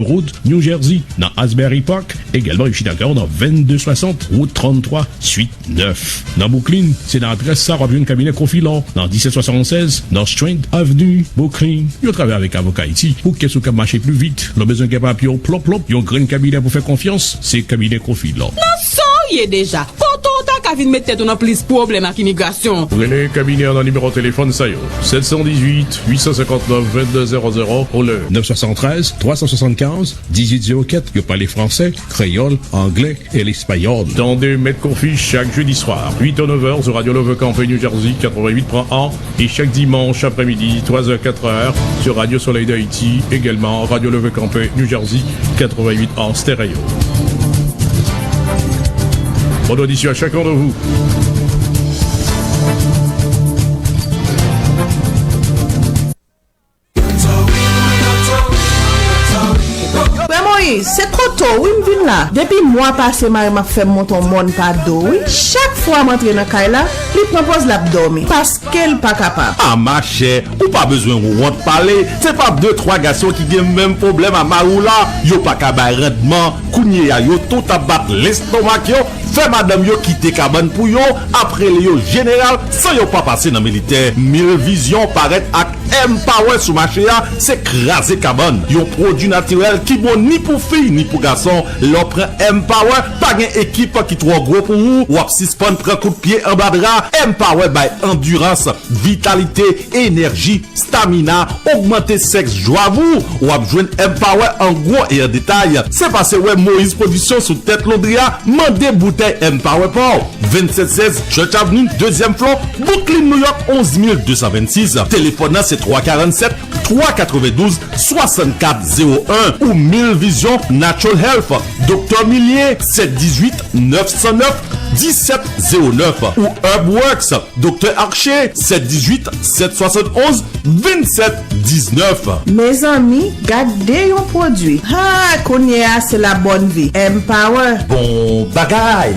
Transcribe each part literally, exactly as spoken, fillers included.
Road, New Jersey, nan Asbury Park, egalman yo chita kay yo nan vennde swasant, wout tranntwa, swit nèf. Nan Brooklyn, se nan adrès sa w ap jwenn kabinè Kofi Law, nan disèt swasannsèz North Strand Avenue, Brooklyn. Yo travay avèk avoka Ayiti pou kès ou kab mache pli vit. Lè w bezwen gen papye w plòp plòp, yon grenn kabinè pou fè konfyans, se kabinè Kofi Law. Nan sa w ye deja, kote w ta ka vin met tèt ou nan plis pwoblèm ak imigrasyon? Rele kabinè an nan nimewo telefòn sa yo, sèt san dizuit, uit san senkannnèf, vennde zewo zewo, ou le nèf san swasantrèz, twa san swasannkaz, dizuit zewo kat. Yo pale fransè, kreyòl, anglè e lespayòl. Tande Mèt Konfi chak jedi swa, uit è, nèf è, sou Radio Love Campus New Jersey katreventuit pwen en, e chak dimanch aprèmidi, twa è, kat è, sou Radio Soleil d'Haïti, egalman Radio Love Campus New Jersey katreventuit en stereo. Bonne audition à chacun de vous. Frè Moyiz, se kote w wi m vin la. Depi mwa pase mari m ap fè m monte yon mòn pa do wi. Chak fwa m antre nan kay la, li pran pòz l ap dòmi. Paske l pa kapab. A machè, ou pa bezwen wont pale. Se pa de twa gason ki gen menm pwoblèm a mari w la. Yo pa ka bay randman. Kounye a, yo tout ap bat lestomak yo. Fè madanm yo kite kabann pou yo, ap rele yo jeneral san yo pa pase nan militè. Mil Vizyon parèt ak M Power sou mache a, se kraze kabann. Yon pwodui natirèl ki bon ni pou fi, ni pou gason. Lè w pran M Power, pa gen ekip ki twò gwo pou ou, w ap sispann pran kout pye anba dra. M Power bay andirans, vitalite, enèji, stamina, ogmante sèks jwav ou. W ap jwenn M Power an gwo e an detay. Se pase wè Moyiz Pwodiksyon sou tèt Londri a, mande boutèy M Power pa w. Vennsèt sèz Church Avenue, dezyèm flò, Brooklyn, New York, onz mil de san vennsis. Telefòn nan se twa karannsèt, twa katrevendouz, swasannkat zewo en, ou Mil Vizyon Natural Health, Doktè Milien, sèt dizuit, nèf san nèf, disèt zewo nèf, ou Herbworks, Doktè Archer, sèt dizuit, sèt swasannonz, vennsèt diznèf. Mezanmi, gade yon pwodui. Ha, kounye a se la bòn vi. M Power. Bon bagay.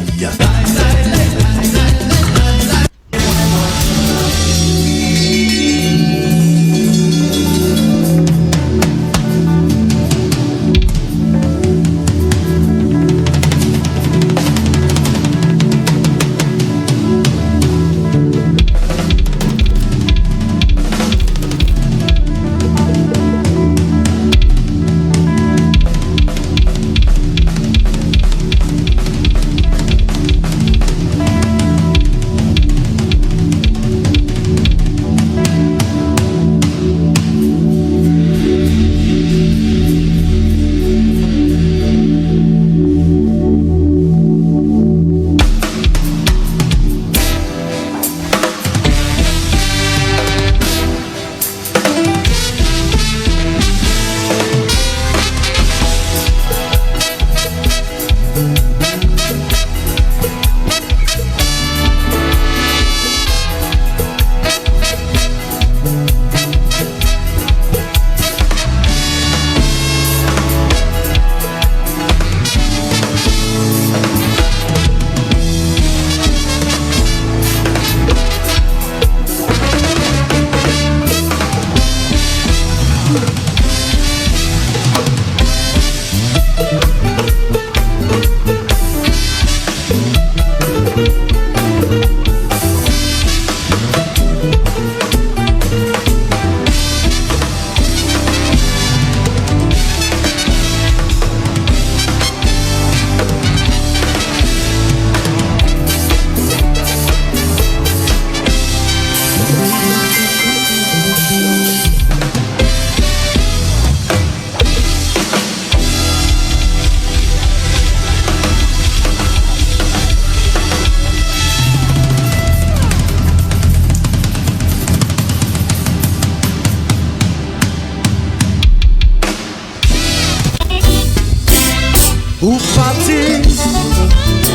Ou pati,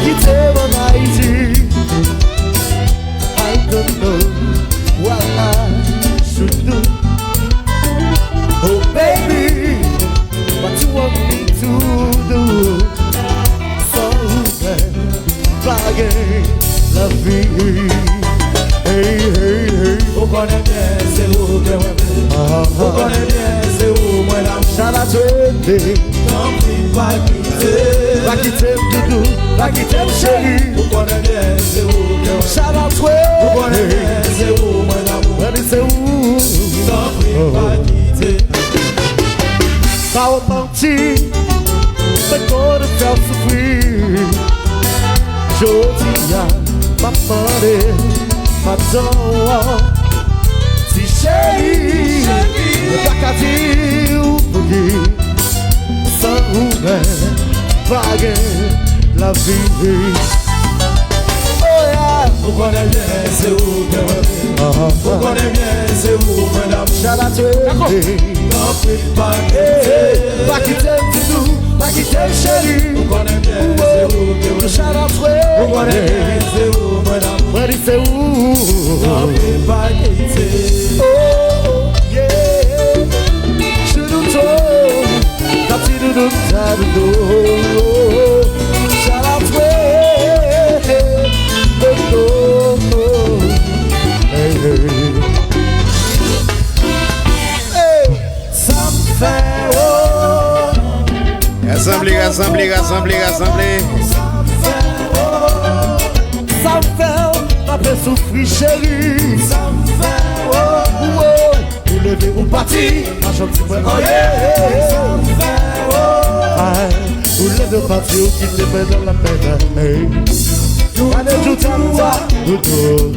kite m ann Ayiti. I don't know what I should do. Oh baby, what you want me to do? Sa ou fè pa gen lavi. Hey, hey, hey. Ou konnen byen se ou ke mwen vle. Ah, ah. Ou konnen byen se ou mwen ap. Shout out Twene. Tanpri pa kite. Pa kite m doudou, pa kite m cheri. Ou konnen byen se ou ke mwen. Shout out Twene. Ou konnen byen se ou mwen damou. Mwen di se ou. Tanpri pa kite. Pa w manti, mwen konnen fè w soufri. Jodi a, m ap mande padon. Ti cheri, mwen pa ka di w pouki san ou mwen pa gen lavi. Oh yeah. Ou konnen byen se ou ke mwen. Ou konnen byen se ou mwen damou. Shout out to you. Tanpri pa kite. Pa kite m doudou, pa kite m cheri. Ou konnen byen se ou ke mwen. Shout out to you. Ou konnen byen se ou mwen damou. Mwen di se ou. Tanpri pa kite. Oh, yeah. Choulouto. Tati doudou, ta doudou. Shout out to you. Doudou. Hey, hey. Hey, sa m fè w. Rasanble, rasanble, rasanble, rasanble. Sa m fè w. Sa m fè w, m ape soufri, cheri. Sa m fè w. Ou leve, ou pati, pa janm di mwen anyen. Sa m fè w. Ay, ou leve, ou pati, ou kite mwen nan lapèn. Hey. Gade doudou a, doudou.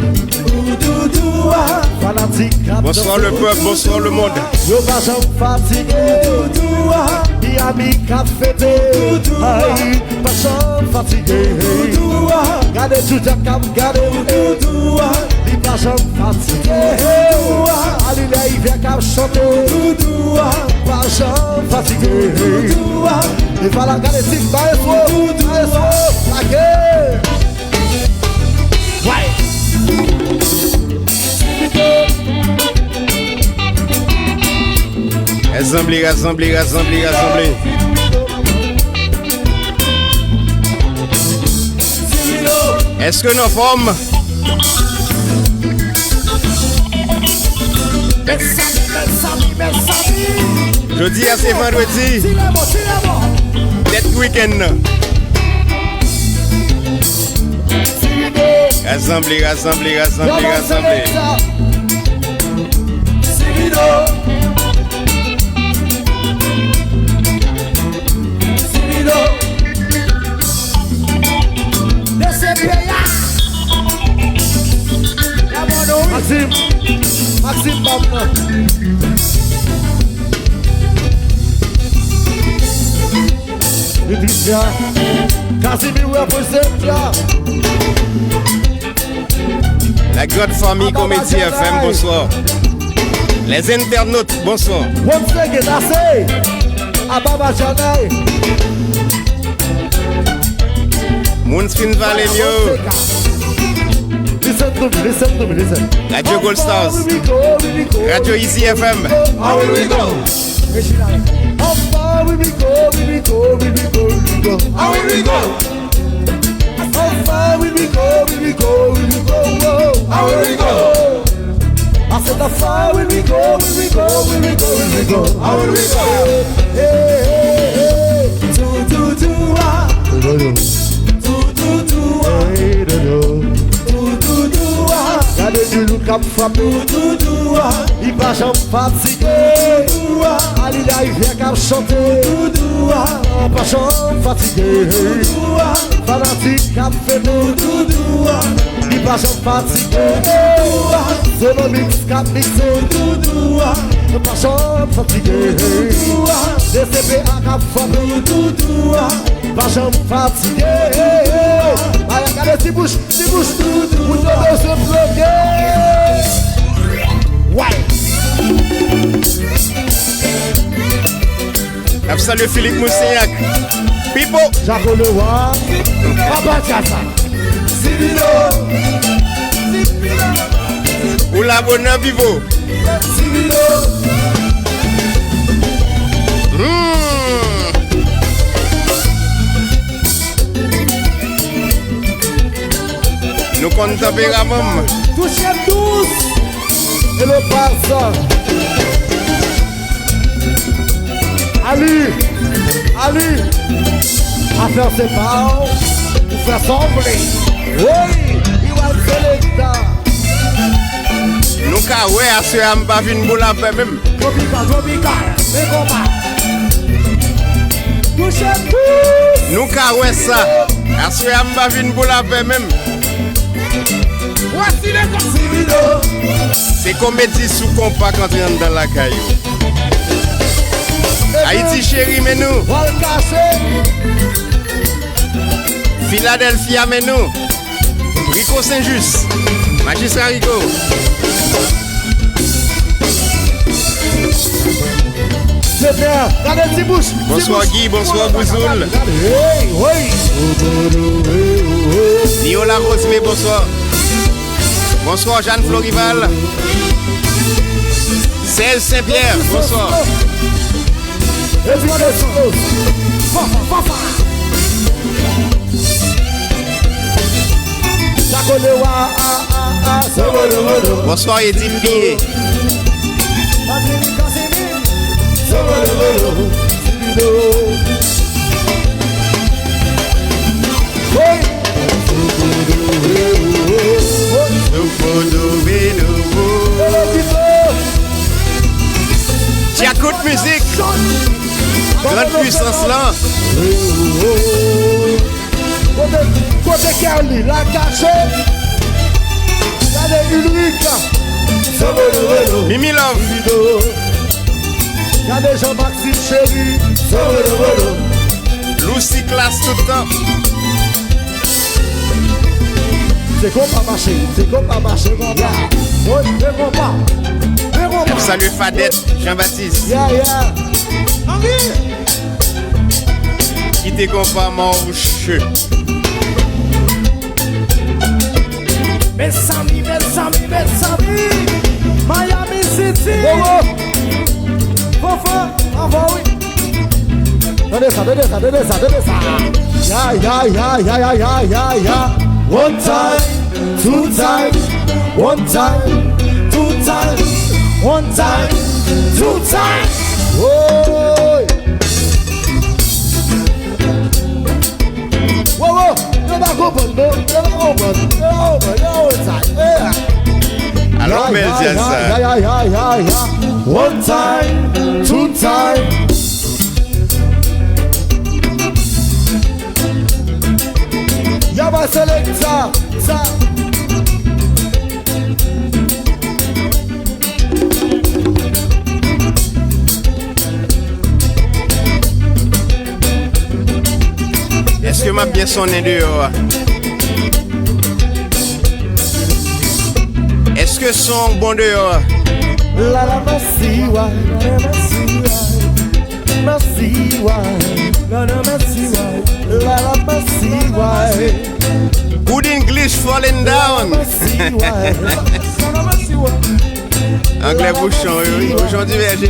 Doudou a. Fanatik k ap danse. Bonsoir le peuple, bonsoir le monde. Yo pa janm fatige. Doudou a. Miami k ap fete. Doudou a. Ay, pa janm fatige. Doudou a. Gade Judja k ap gade. Doudou a. Li pa janm fatige. Doudou a. Alilè Ivè k ap chante. Doudou a. Pa janm fatige. Doudou a. E pa la gade ti maestro, maestro, lage. Rasanble, rasanble, rasanble, rasanble. Èske n anfòm? Jodi a se vandredi. Tèt wikenn nan. Rasanble, rasanble, rasanble, rasanble. Maxime, Maxime, ban m nan. Li di dja. Casimir represent dja. La grande famille Comédie F M, bonsoir. Les internautes, bonsoir. Once again, I say, Ababa Janay. Moun fin vale m yo. Listen to me, listen to me, listen. Radio Gold Stars. Radio Easy F M. How will we go? How far will we go, will we go, will we go, will we go? How will we go? How far will we go, will we go, will we go? Whoa. How will we go? I said, how far will we go, will we go, will we go, will we go? How will we go? Hey, hey, hey, hey. Do, do, do, ah. Do, do, do, ah. Hey, do, do. Do, do, do, ah. Gade Doudou k ap frape. Do, do, do, ah. Li pa janm fatige. Doudou, ah. Alilè Ivè k ap chante. Doudou, ah. Pa janm fatige. Doudou, ah. Fanatik k ap fete. Doudou, ah. Li pa janm fatige. Doudou, ah. Zonomix k ap mikse. Doudou, ah. Pa janm fatige. Doudou, ah. D C P A k ap frape. Doudou, ah. Pa janm fatige. Ay, gade ti bouch, ti bouch. Ou te bezwen ploge. Way. N ap salye Philippe Moussignac. Pipo. Jaco Leroy. Papa Djasa. Zibino. Ou la bonè, Pipo. Hmm. Nou konn tanperaman m. Touche m dous. E le pasa. Ali, Ali, afè se pa w, ou fè sa w vle. Woy, Iwan Selecta. Nou ka wè aswè a m pa vin boul avè menm. Tropikal, tropikal, men konpa. Touche plis. Nou ka wè sa. Aswè a m pa vin boul avè menm. Vwasi le konpa. Se komedi sou konpa k antre anndan lakay ou. Ayiti cheri, men nou. Filadelfia, men nou. Rico Saint-Just. Majistra Rico. Gade ti bouch. Bonswa, Guy. Bonswa, Gouzoul. Niola Cosme, bonswa. Bonswa, Jeanne Florival. Serge Saint-Pierre, bonswa. Bonswa, Edith Pierre. Djakout Mizik, Grande Puissance lan. Kote, kote Kerly la kache? Gade Ulrich. Mimi Love. Gade Jean Maxime Chéri. Lucy Class tout tan. Se konpa mache, se konpa mache konpa. Woy, se konpa. Se konpa. Salye Fadet, Jean Baptiste. Yeah, yeah. Anvi. Kite konpa mouche. Mezanmi, mezanmi, mezanmi. Miami City. Wowo. Fanfan, bravo, wi. Tande sa, tande sa, tande sa, tande sa. Ya, ya, ya, ya, ya, ya, ya, ya. One time, two time, one time, two time, one time, two time. Woy! Wo, wo! Yo pa konprann, non? Yo pa konprann. Yo pa konprann. Yo pa konprann sa. Yeah. Alò, bèl jazz sa. Ya, ya, ya, ya, ya, ya. One time, two time. Ya bay selecta, sa. Èske m ap byen sonnen deyò a? Èske son bon deyò a? Lala masiwa, masiwa, masiwa, lala masiwa, lala masiwa. Good English falling down. Anglè bouchon, wi, wi. Bouchon divèje.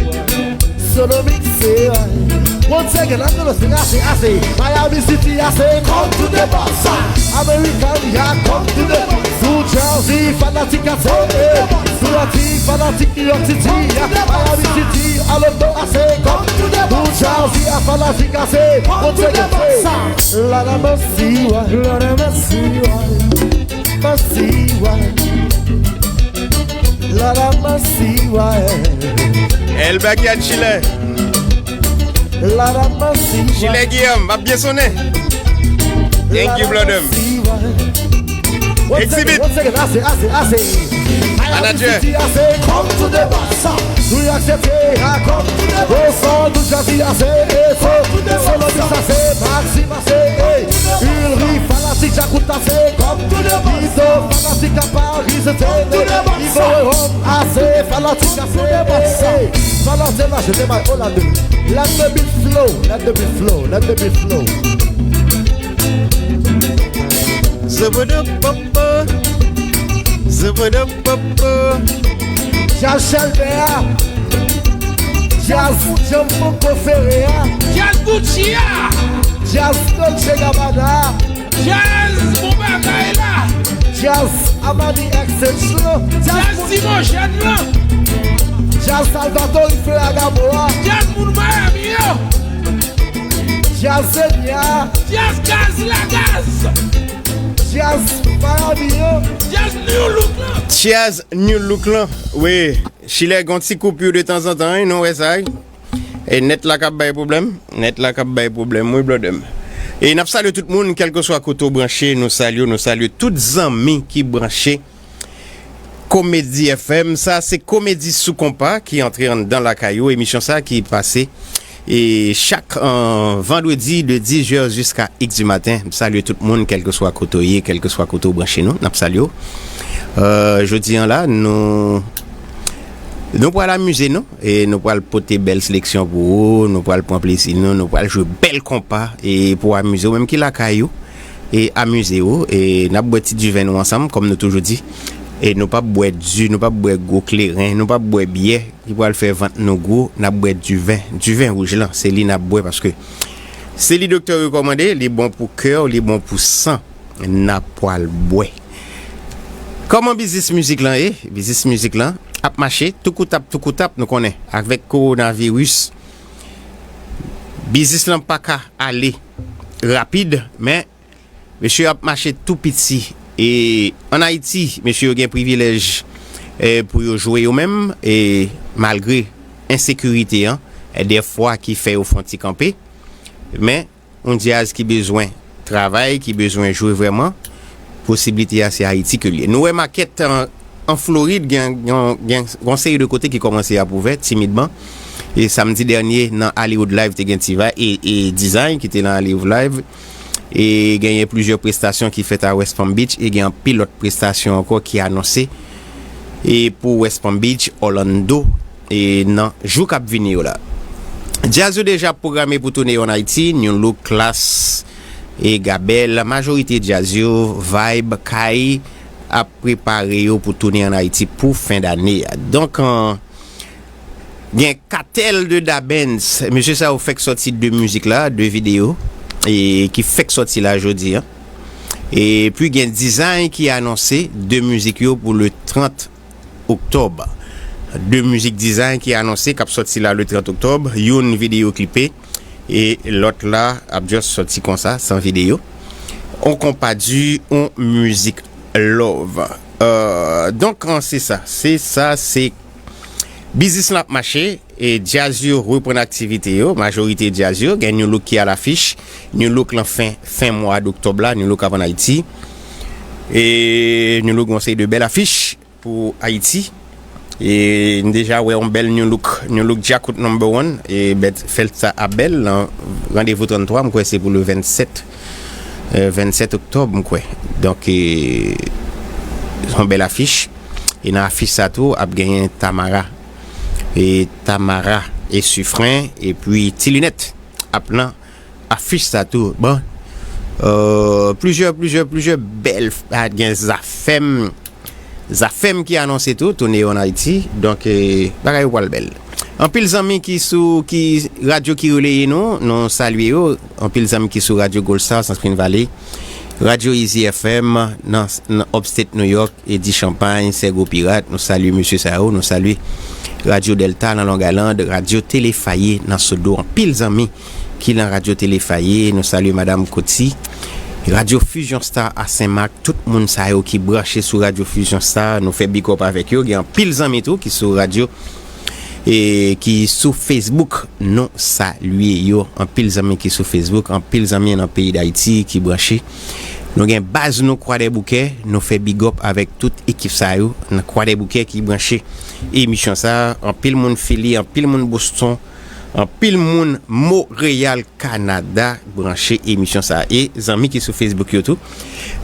Solo mixé, ouais. Once again, I'm gonna sing, I say, I say, Miami City, I say, come to the Barça. American, yeah, come to the New Jersey, fanatik, I say, eh. New York City, fanatik, New York City, yeah. Miami City, all of them, I say, come to the New Jersey, a fanatik, I say, once again, say, Lord have mercy, why? Lord have mercy, why? Mercy, why? Lord have mercy, why? El Bakia Chile. Lord have mercy, why? Chile Guillaume, m ap byen sonnen. Thank you, brother. Exhibit. Once again, I say, I say, I say. Manager. City, I say, come to the Barça. New York City, I come to the Barça. New Jersey, I say, eh, so. Solo Mix, I say, Maxime, I say, hey. Ulrich, fanatik Djakout, I say, come to the Barça. Izo, fanatik a Paris, I say, hey. Ivo, Rome, I say, fanatik, I say, hey. Fanatik, I say, hey. Let the beat flow, let the beat flow, let the beat flow. Zobodopopo, zobodopopo. Djaz Chèlbè a. Djaz Djanm Franco Ferre a. Djaz Gucci a. Djaz Dolce Gabbana a. Djaz bon bagay la. Djaz Armani Exchange lan. Djaz Djaz Dimojèn lan. Jazz Salvatore ki fè lagabo a. Jazz moun Miami yo. Jazz Zenya. Jazz Gaz Lagaz. Jazz Miami yo. Jazz New Look lan. Jazz New Look lan. Wi, Chilè gon ti koupi de tanzantan, wi, nou wè sa, wi. E nèt la k ap bay pwoblèm. Nèt la k ap bay pwoblèm, wi, blòdè m. E n ap salye tout moun, kèlkeswa kote w branche, nou salye w, nou salye tout zanmi ki branche Komedi F M. Sa se Komedi sou Konpa ki antre anndan lakay ou. Emisyon sa ki pase e chak, euh, vandredi de dix heures jusqu'à X du matin. M salye tout moun, kèlkeswa kote w ye, kèlkeswa kote w branche nou, n ap salye w. Euh, jodi an la, nou, nou pral amize nou. E nou pral pote bèl seleksyon pou ou, nou pral pran plezi nou, nou pral jwe bèl konpa e pou amize w, menm ki lakay ou, e amize w, e n ap bwè ti diven nou ansanm, kòm nou toujou di. E nou p ap bwè di, nou p ap bwè gwo kleren, nou p ap bwè byè ki pral fè vant nou gwo, n ap bwè diven, diven wouj lan, se li n ap bwè paske se li doktè rekòmande, li bon pou kè w, li bon pou san, n ap pral bwè. Kòman biznis mizik lan ye? Biznis mizik lan ap mache, toukoutap, toukoutap, nou konnen, avèk kowonaviris, biznis lan pa ka ale rapid, men mesye ap mache tou piti. E ann Ayiti, mesye yo gen privilèj, e, pou yo jwe yo menm, e malgre ensekirite an, e dèfwa ki fè yo fè yon ti kanpe, men yon djaz ki bezwen travay, ki bezwen jwe vrèman, posiblite a se Ayiti ke l ye. Nou wè makèt an, an Florid, gen, gen, gen yon seri de kote ki kòmanse ap ouvè timidman. E samdi dènye, nan Hollywood Live, te gen ti va-, e, e Design ki te nan Hollywood Live. E genyen plizyè prestasyon ki fèt a West Palm Beach, e gen anpil lòt prestasyon ankò ki anonse e pou West Palm Beach, Orlando, e nan jou k ap vini yo la. Djaz yo deja pwograme pou tounen yo ann Ayiti, New Look, Klass, e Gabel, majorite djaz yo, Vibe, Kay, ap prepare yo pou tounen ann Ayiti pou fen dane a. Donk, an, gen Katèl de Da Benz, mesye sa yo fèk sòti de mizik la, de videyo, e ki fèk sòti la jodi an. Epi gen Design ki anonse de mizik yo pou le trant oktòb. De mizik Design ki anonse k ap sòti la le trant oktòb, youn videyo klipe, e lòt la ap just sòti konsa, san videyo. On konpa di, on mizik love. Euh, donk, an, se sa. Se sa, se biznis la ap mache, e djaz yo reprann aktivite yo, majorite djaz yo, gen New Look ki a lafich, New Look lan fen, fen mwa doktòb la, New Look ap ann Ayiti. E New Look gon seri de bèl afich pou Ayiti. E n deja wè yon bèl New Look, New Look Djakout number one, e bèt fèt sa ap bèl, nan randevou tranntwa, m kwè se pou le vennsèt, euh, vennsèt oktòb, m kwè. Donk, e, yon bèl afich. E nan afich sa tou, ap genyen Tamara. E Tamara e Sifren, epi Ti Linèt ap nan afich sa tou. Bon, euh, plizyè, plizyè, plizyè bèl, a, gen Zafèm. Zafèm ki anonse tou, tounen yo ann Ayiti. Donk, e, bagay yo pral bèl. Anpil zanmi ki sou, ki radyo ki releye nou, nou salye yo. Anpil zanmi ki sou radyo Gold Star, San Spring Valley. Radyo Easy F M, nan, nan Upstate New York, Edi Champagne, Sègo Pirat, nou salye mesye sa yo, nou salye Radyo Delta nan Long Island, Radyo Telefaye nan Sodo, anpil zanmi ki nan Radyo Telefaye, nou salye Madam Coty, Radyo Fusion Star a Senmak, tout moun sa yo ki branche sou Radyo Fusion Star, nou fè big up avèk yo, gen anpil zanmi tou ki sou radyo e ki sou Facebook, nou salye yo. Anpil zanmi ki sou Facebook, anpil zanmi nan peyi Dayiti ki branche. Nou gen baz nou Kwadèboukè, nou fè big up avèk tout ekip sa yo nan Kwadèboukè ki branche emisyon sa. Anpil moun Philly, anpil moun Boston, anpil moun Montréal, Kanada branche emisyon sa a. E zanmi ki sou Facebook yo tou,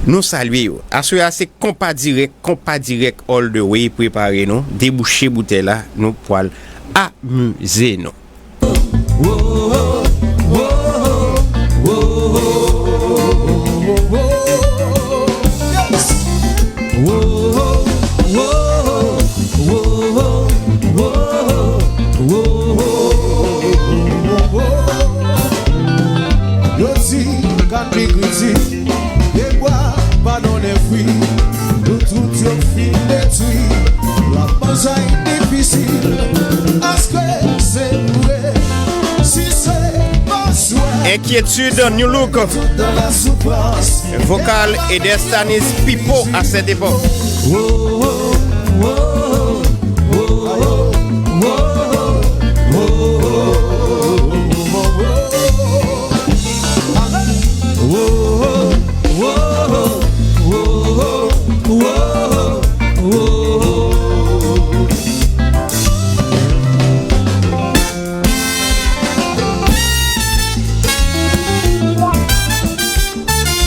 nou salye yo. Aswè a se konpa dirèk, konpa dirèk all the way. Prepare nou, debouche boutèy la, nou pwal amize nou. Yo di kat pi kritik, de bwa pa donnen fwi. Nou tout yo fin detwi. Lap manjay difisil. Inquiétude, New Look. Vocal Ederstanis Pipo à cette époque.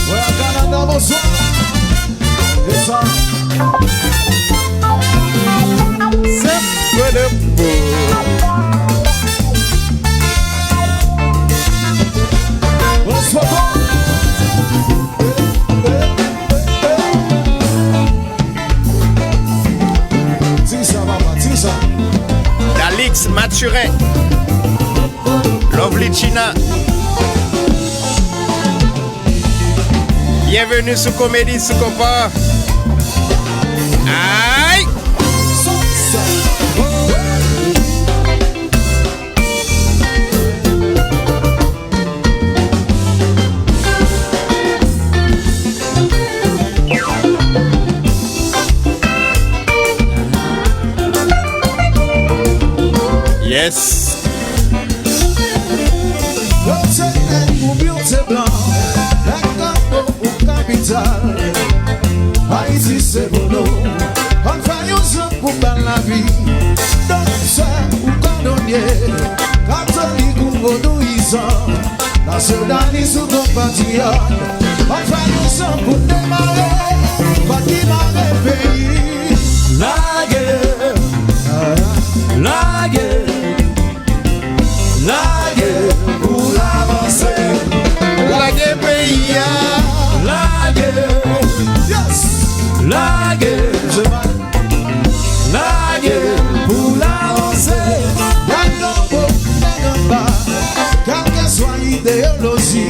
Mwen an Kanada, bonswa. E sa. Se mwen de pou. Bonswa. Ti sa, papa, ti sa. Dalix Mathurin. Lovely China. Byenveni sou Komedi sou Konpa. Ay! Yes. Yo se nèg ou byen ou se blan, nèg tankou ou kapital. Ayiti se pou nou. Ann fè yon jan pou bèl lavi. Doktè ou kòdonye, katolik ou vodouyizan, nasyonalis ou konpatriyòt. Ann fè yon jan pou demare, pa ki mare peyi. Lage, lage. Lage pou l avanse. Lage peyi a. Lage. Yes. Lage. Lage pou l avanse. Nèg anwo, nèg anba, kèlkeswa ideyoloji,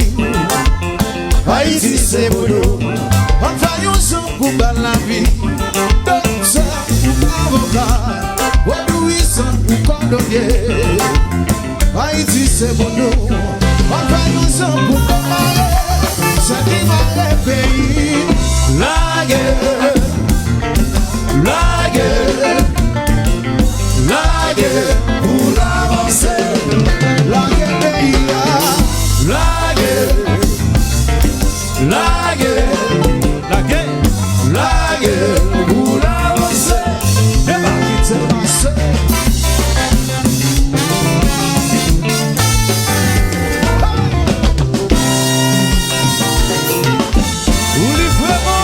Ayiti se pou nou. Ann fè yon jan pou bèl lavi. Doktè ou avoka, vodouyizan ou kòdonye. Ayiti se pou nou. Ann fè yon jan pou konpare sa ki mare peyi. Lage, lage, lage pou l avanse. Lage peyi a. Lage. Lage, lage, lage pou l avanse. Epa kite l pase. Ou li vrèman.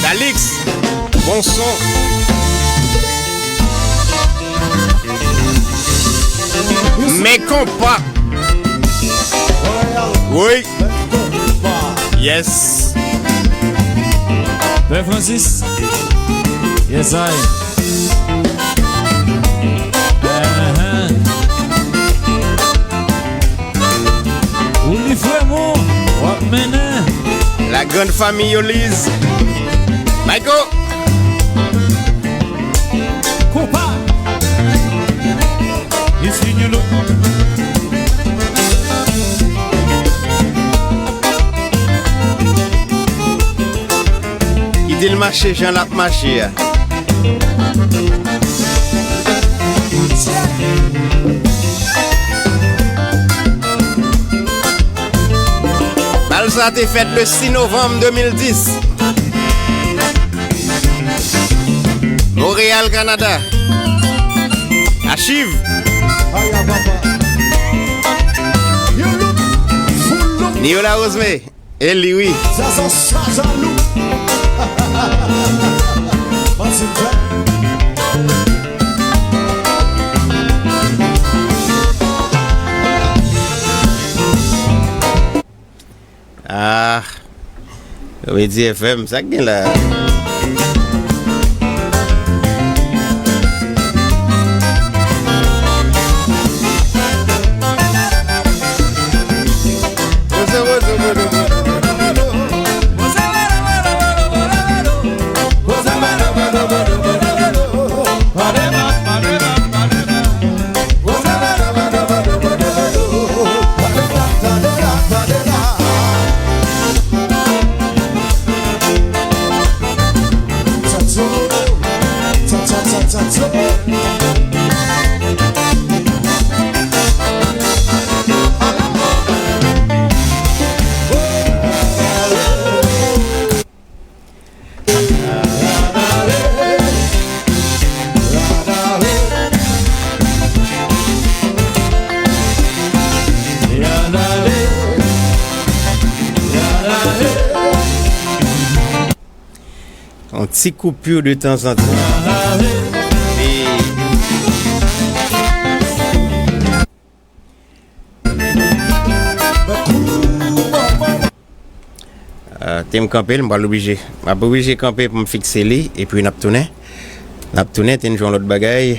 Dalix, bon son. Men konpa. Wi. Yes. Pè Francis. Yes, I. Ou li frè mwen, w ap mennen. La grande famille Yoliz. Michael. Konpa. Ici New Look. Kite l mache jan l ap mache a. Bal sa te fèt le sis novanm de mil dis. Montréal, Canada. Achiv. Niola Rosemary. E li wi. Sa se sa zalou. Panse m fè. Ah, Komedi F M, sa k gen la? Yon ti koupi de tanzantan. Ah, te m kanpe l, m pral oblije. M ap oblije kanpe pou m fikse li, epi n ap tounen. N ap tounen, te n jwe yon lòt bagay.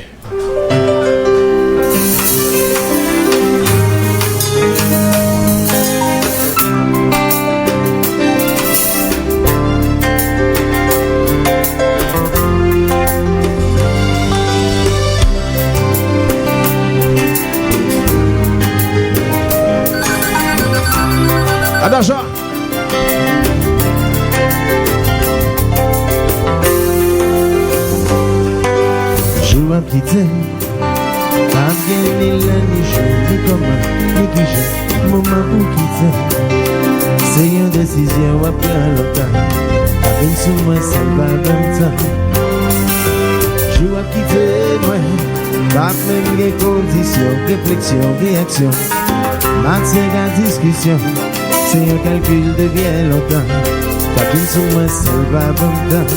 Adaja. Jou ap kite, p ap gen ni lè, ni jou, ni kòman, ni kijan, moman pou kite. Se yon desizyon w ap pran lontan. Pa vin sou mwen san pa ban m tan. Jou ap kite mwen, p ap menm gen kondisyon, refleksyon, reyaksyon. Matyè a diskisyon, se yon kalkil de byen lontan. Pa vin sou mwen san pa ban m tan.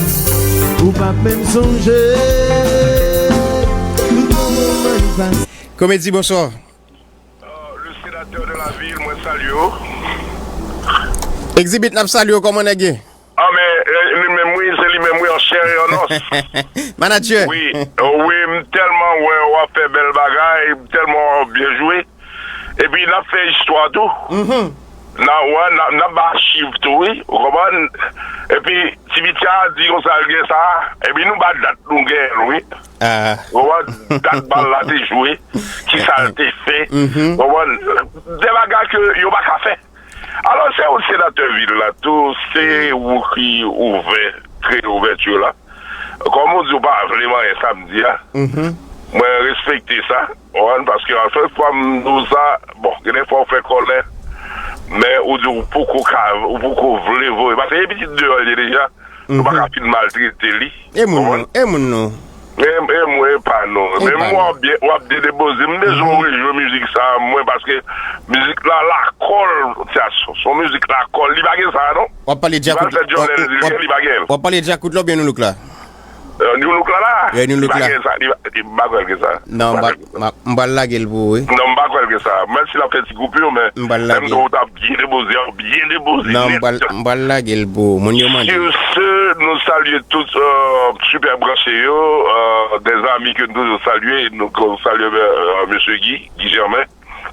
Ou p ap menm sonje. Tout bon moman n pase. Komedi, bonswa. Euh, le sénateur de la ville, mwen salye w. Exhibit, n ap salye w, kòman nèg ye? Ah, men, euh, li menm, wi, se li menm, wi, an chè e an os. Manager. Wi, wi, m tèlman wè w ap fè bèl bagay, m tèlman wè w ap byen jwe. Epi, n ap fè istwa tou. Mhm. N a, wè, n a, n ap ba achiv tou, wi, ou konprann? Epi, ti piti a di konsa l gen sa, epi nou ba dat nou genyen l, wi. Ah. Ou konprann? Dat bal la te jwe, ki sa l te fè. Mhm. Ou konprann? De bagay ke yo pa ka fè. Alò, se ou senatè vil la tou, se ou ki ouvè, kreye ouvèti la. Kòm ou di ou pa vle manyen samdi a, mhm, mwen respekte sa, ou konprann, paske a chak fwa m di w sa, bon, gen de fwa ou fè kòlè, men ou di ou poko ka, ou poko vle voye. Paske e pitit deyò l ye deja, nou pa ka fin maltrete li. E moun nou, e moun nou. E, e mwen, e pa nou. Menm w ap byen, w ap byen depoze. M bezwen w rejwe mizik sa a, mwen, paske mizik la, lakòl, se a, se yon mizik lakòl. Li pa gen sa a, non. W ap pale Djakout, w ap, w ap, w ap pale Djakout la oubyen Nou Look la? Euh, New Look la la? Yeah, New Look la. Li pa gen sa, li pa, li pa kwè l gen sa. Non, m pa, m pa, m pral lage l pou ou, wi. Non, m pa kwè l gen sa. Menm si l ap fè ti koupi, men m pral lage. M tou, w t ap byen depoze, w ap byen depoze nèt. Non, m pral, m pral lage l pou ou. Moun yo mande. Sur ce, nou salye tout, euh, super branche yo, euh, des amis que nous saluons, nou salye, euh, mesye Guy, Guy Germain,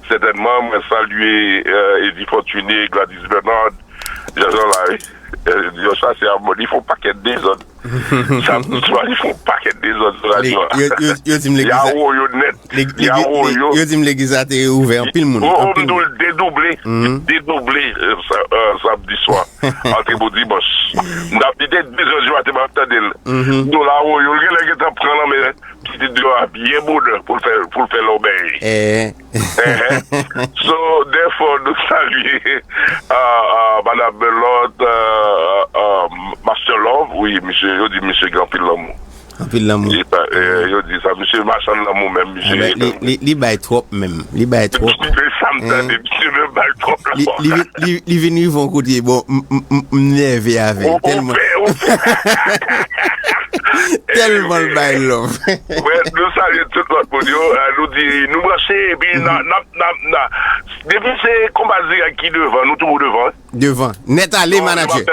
sètènman, mwen salye, euh, Eddy Fortuné, Gladys Bernard, Jean-Jean Larue, euh, Joshua, se a mòd, li fè yon pakèt dezòd. Samdi swa, li fè yon pakèt dezòd sou radyo a. Yo, yo, yo di m legliz la, y a woyo nèt. Legi-, y a legi-, woyo. Yo di m legliz la te ouvè, anpil moun, anpil moun. Yo di l dedouble, dedouble, euh, sa-, euh, samdi swa. Antre pou dimanch. M t ap, li te de zè di maten, m ap tande l. Dola woyo, l genlè gentan pran nan men pitit yo a byen bonè pou l fè, pou l fè lòbèy. Eh. So, therefore, nou salye, ah, ah, Madam Belot, ah, ah, Master Love, wi, misye, yo di misye gen anpil lanmou. Anpil lanmou. Li pa, eh, yo di sa, misye machann lanmou menm, misye. Ah, li, li, li bay twòp menm. Li bay twòp. Se sa m tande, misye menm bay twòp lanmou. Li, li, li, li vin rive yon kote, bon, m, m, m, m nève avè l, tèlman. Tèlman l bay love. Wè, nou salye tout lòt moun yo, eh, nou di, nou branche, epi n a, n a, n a, n a, depi se konba dirèk ki devan, nou toujou devan, wi. Devan. Nèt ale, manager.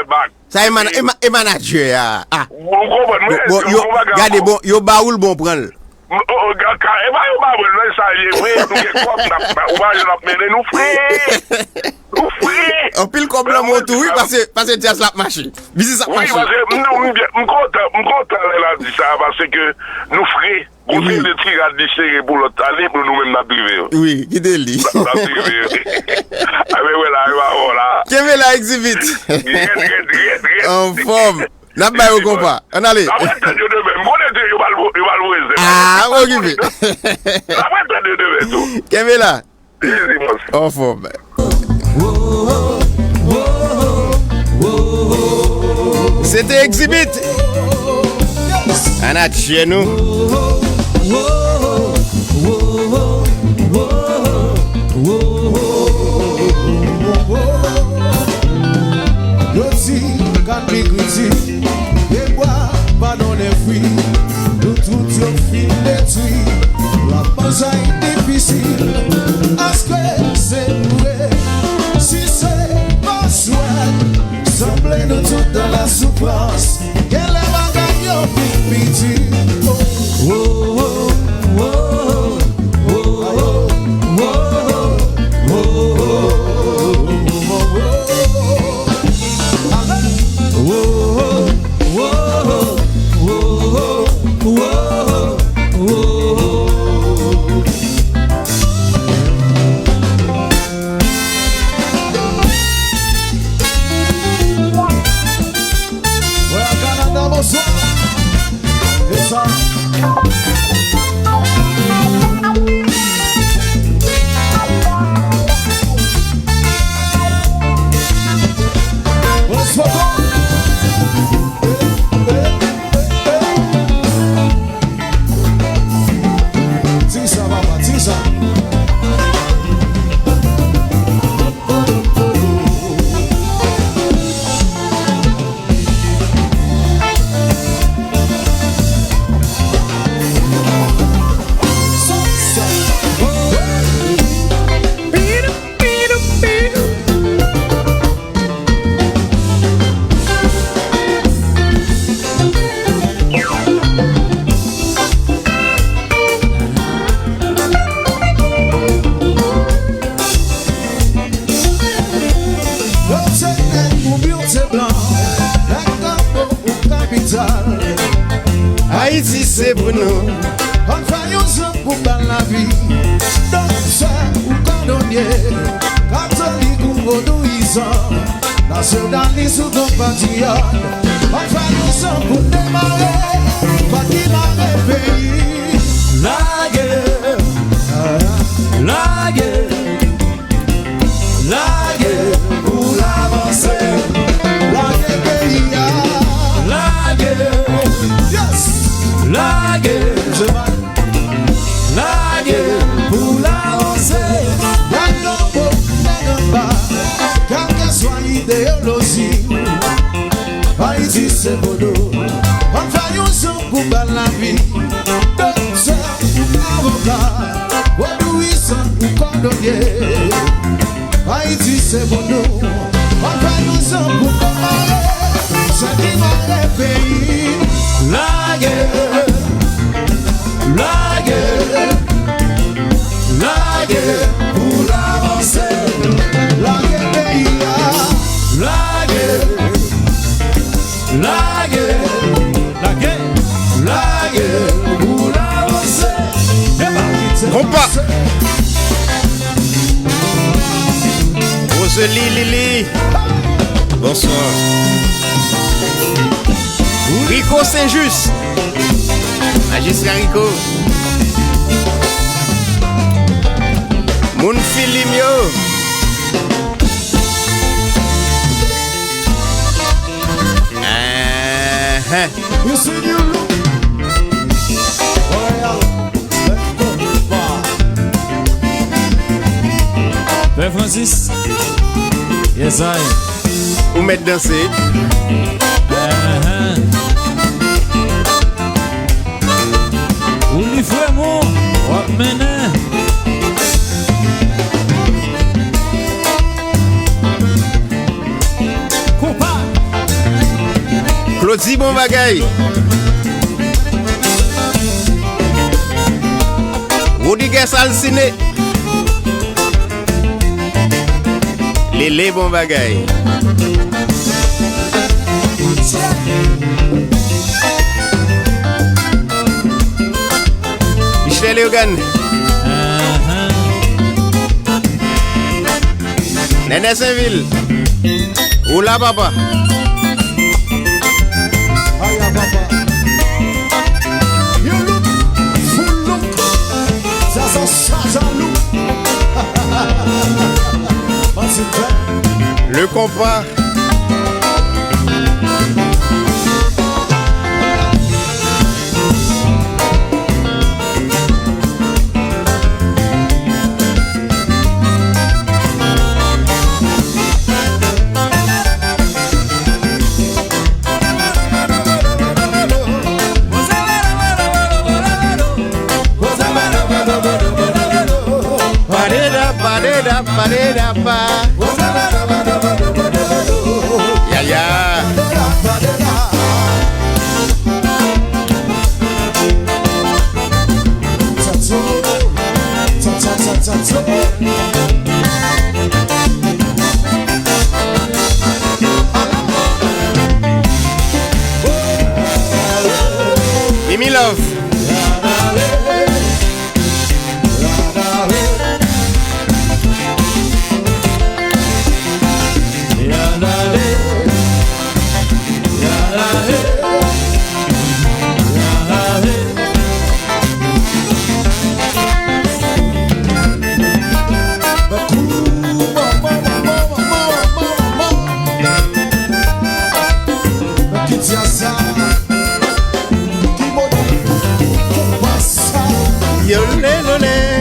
Sa e mana-, e ma-, e manager a. Ah. Ou konprann, mwen, bon, yo, gade, bon, yo ba ou l, bon, pran l. M, o, o, ga-, ka, e pa yo pa wè l, men sa ye vre, nou gen kòb, n ap, ou pa wè n ap mennen, nou fre. Nou fre. Anpil kòb lanmò tou, wi, pase, pase djaz la ap mache. Biznis ap mache. Wi, paske m, m, m, m kontan, m kontan lè l ap di sa, paske nou fre. Gon seri de ti rad li sere pou lòt ane, pou nou menm n ap drive yo. Wi, kite li. N ap drive yo. A, men wè la, e pa bon la. Kenbe la, Exhibit. Rèd, rèd, rèd, rèd. Anfòm. N ap ba yo konpa. Ann ale. N ap tann yo demen. M konnen yo pral Yo pral voye zèk. Ah, okipe. N ap retande demen tou. Kenbe la. Easy, man. Anfòm. Se te Exhibit. Ann atjè nou. Yo di, gad mi griti. Pye bwa pa donnen fwi, nou tout yo fin detwi. Lavi sa difisil, èske se vre? Si se pa swèt, sanble nou tout nan la soufrans. Genlè bagay yo vin pi di. Oh, oh, oh, oh. Wè, Kanada, bonswa. E sa. Bonswa. Ti sa, papa, ti sa. Yo se nèg pou biyonse blan, nèg kanpo pou kapital. Ayiti se pou nou. Ann fè yon zam pou bal lavi. Doktè ou kòdonye, katolik ou vodouyizan, nasyonalis ou konpatriyòt. Ann fè yon zam pou demare, pa ki mare peyi. Lage, lage. Lage pou l avanse. Lage peyi a. Lage. Yes. Lage. Lage pou l avanse. Nèg anwo, nèg anba, kèlkeswa ideyoloji, Ayiti se pou nou. Ann fè yon zam pou bal lavi. Doktè ou avoka, vodouyizan ou kòdonye. Ayiti se pou nou. Ann fè yon zam pou kòmare, sa ki mare peyi. Lage, lage, lage pou l avanse. Lage peyi a. Lage. Lage, lage, lage pou l avanse. Epa. Konpa. Rosely Lili. Bonswa. Rico Saint-Just. Majistra Rico. Moun Filim yo. Enhen. You see you look royal. Pè Francis. Yes, I. Ou mèt danse. Enhen. Ou li frè m, w ap mennen. Konpa. Claudy, bon bagay. Rodriguez Alcine. Lele, bon bagay. Michel Leogane. Ahan. Nènè Senvil. Ou la, papa. Aya, papa. Yo, Le compas. Yaya. Mimi Love. Yo lé lolé.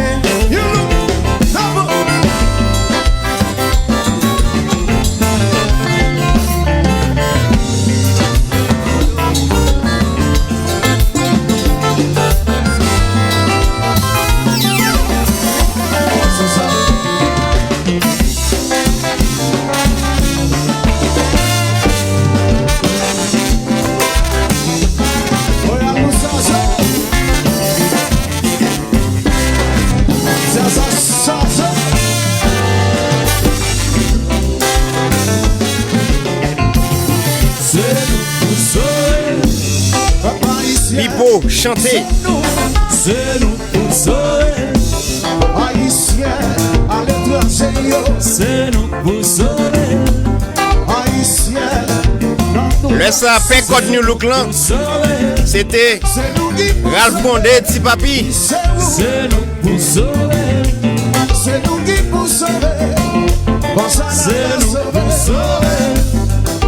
Pipo, chante. Se nou pou sove. Ayisyen aletranje yo. Se nou pou sove. Ayisyen nan nou. Lè sa, pè kòd New Look lan, se te Ralph Condé, Ti Papi. Se nou pou sove. Se nou ki pou sove. Konsa n a sove.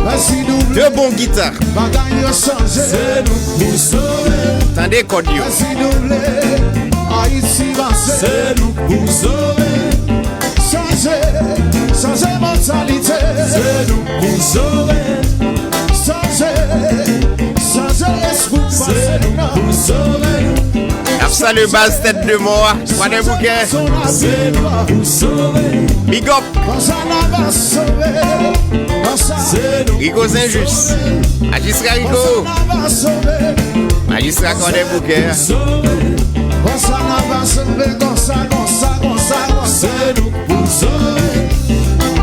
Mèsi nou. De bon gita. Bagay yo chanje. Se nou pou sove. Tande kòd yo. Si nou vle Ayiti vanse, se nou pou sove. Chanje, chanje mantalite. Se nou pou sove. Chanje, chanje espri pase nou. Se nou pou sove. N ap salye baz Tèt de Mò a, Kwadèboukè. Se nou pou sove. Big up. Konsa n a va sove. Konsa. Rico Saint-Just. Majistra Rico. Konsa n a va sove. Majistra Kwadèboukè. Konsa n a va sove. Konsa, konsa, konsa, konsa. Se nou pou sove.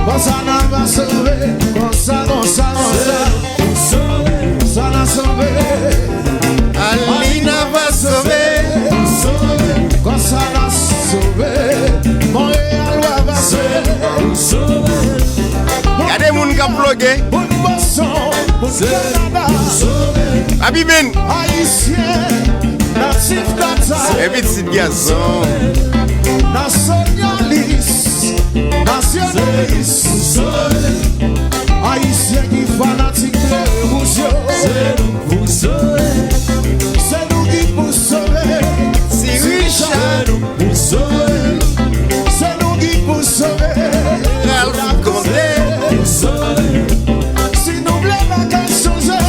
Konsa n a va sove. Konsa, konsa, konsa. Se nou pou sove. Sa n a sove. Alina va sove. Konsa n a sove. Monreyal va sove. Gade moun k ap ploge. Moun Boston, moun Kanada. Papi Ben. Ayisyen, natif Katar. E pitit gason. Nasyonalis, nasyonalis. Ayisyen ki fanatik Bleu Rouge yo. Se nou pou sove. Se nou ki pou sove. Ti Richard. Se nou pou sove. Se nou ki pou sove. Ralph Condé. Se nou pou sove. Si nou vle bagay chanje,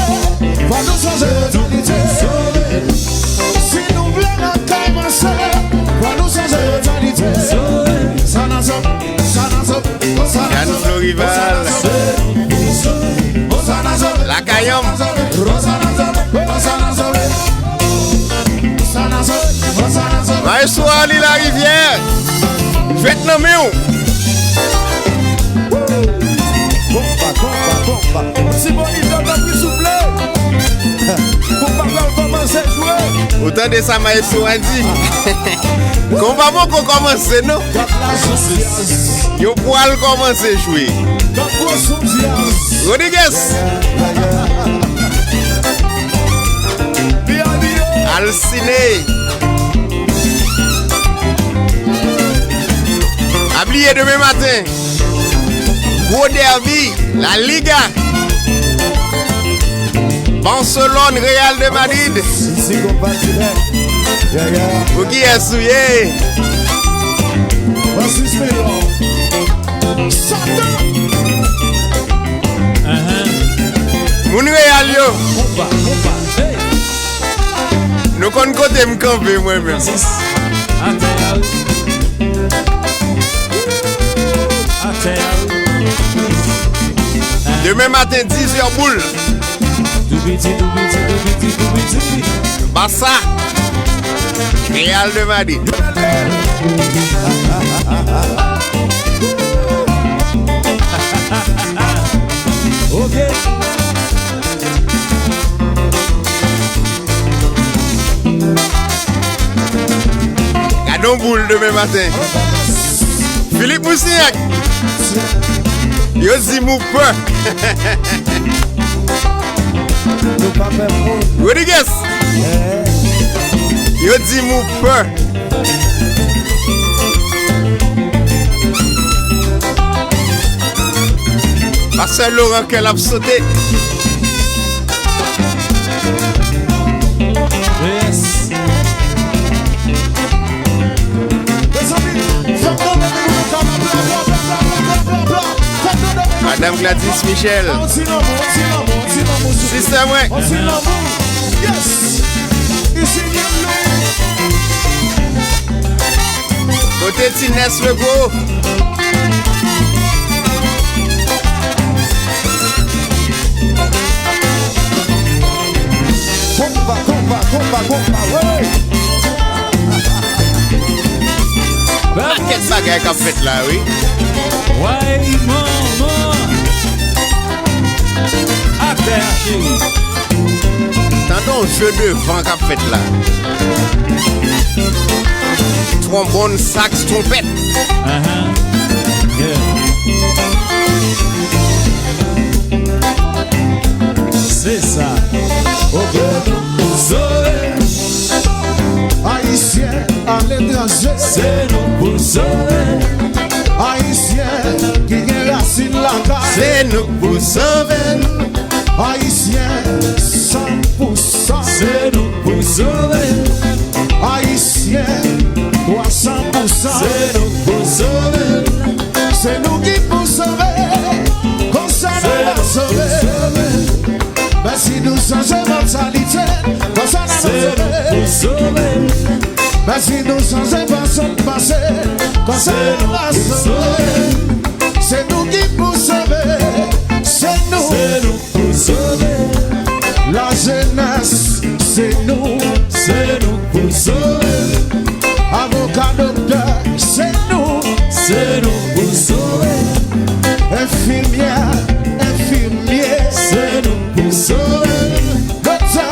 fò nou chanje mantalite. Si nou vle lakay vanse, fò nou chanje mantalite. Sa n a sove. Jean Florival. Lakay an m. Maestro Arly Larivière. Jwèt nan men w. Bonpa, bonpa, bonpa. Ti Bonita, tanpri, souple. Pou pa pral kòmanse jwe. Ou tande sa maestro a di? Konpa poko kòmanse, non. Yo pral kòmanse jwe. Rodriguez. Alcine. Pa bliye demen maten. Gwo dèbi, La Liga. Barcelone, Real de Madrid. Isi konpa dirèk. Yeah, yeah. Pou kiyès ou ye? Francis Mayon. Satan. Moun Real yo. Konpa, konpa. Hey. Nou konn kote m kanpe mwen menm. Francis. Atè a wi. Atè a wi. Demen maten, diz è boul. Tou piti, tou piti, tou piti, tou piti. Barça. Real de Madrid. Ok. Gade yon boul demen maten. Philippe Moussignac. Yo di m ou pè. Nou pa pè moun. Rodriguez. Eh. Yo di m ou pè. Pastè Laurent kè l ap sote. Yes. Mezanmi, fè m tande nou kapab bla, bla, bla. Fè m tande nou. Madame Gladys Michel. Yon ti lanmou, yon ti lanmou, yon ti lanmou sou. Sistè mwen. Yon ti lanmou. Yes. Isi gen lou. Kote Ti Nès Legwo? Konpa, konpa, konpa, konpa, wi. Pakèt bagay k ap fèt la, wi. Way manman. Atè a, cheri. Tande yon jeu de van k ap fèt la. Twonbòn, saks, twonpèt. Ahan. Yeah. Se sa. Ok. Pou sove. Ayisyen aletranje. Se nou pou sove. Ayisyen ki gen rasin lakay. Se nou pou sove. Ayisyen san pou san. Se nou pou sove. Ayisyen twa san pou san. Se nou pou sove. Se nou ki pou sove. Konsa nou va sove. Mèsi nou chanje mantalite. Konsa nou va sove. Mèsi nou chanje fason n panse. Konsa nou va sove. Se nou ki pou sove. Se nou. Se nou pou sove. Lajenès, se nou. Se nou pou sove. Avoka, doktè, se nou. Se nou pou sove. Enfimyè, enfimye, se nou pou sove. Doktè,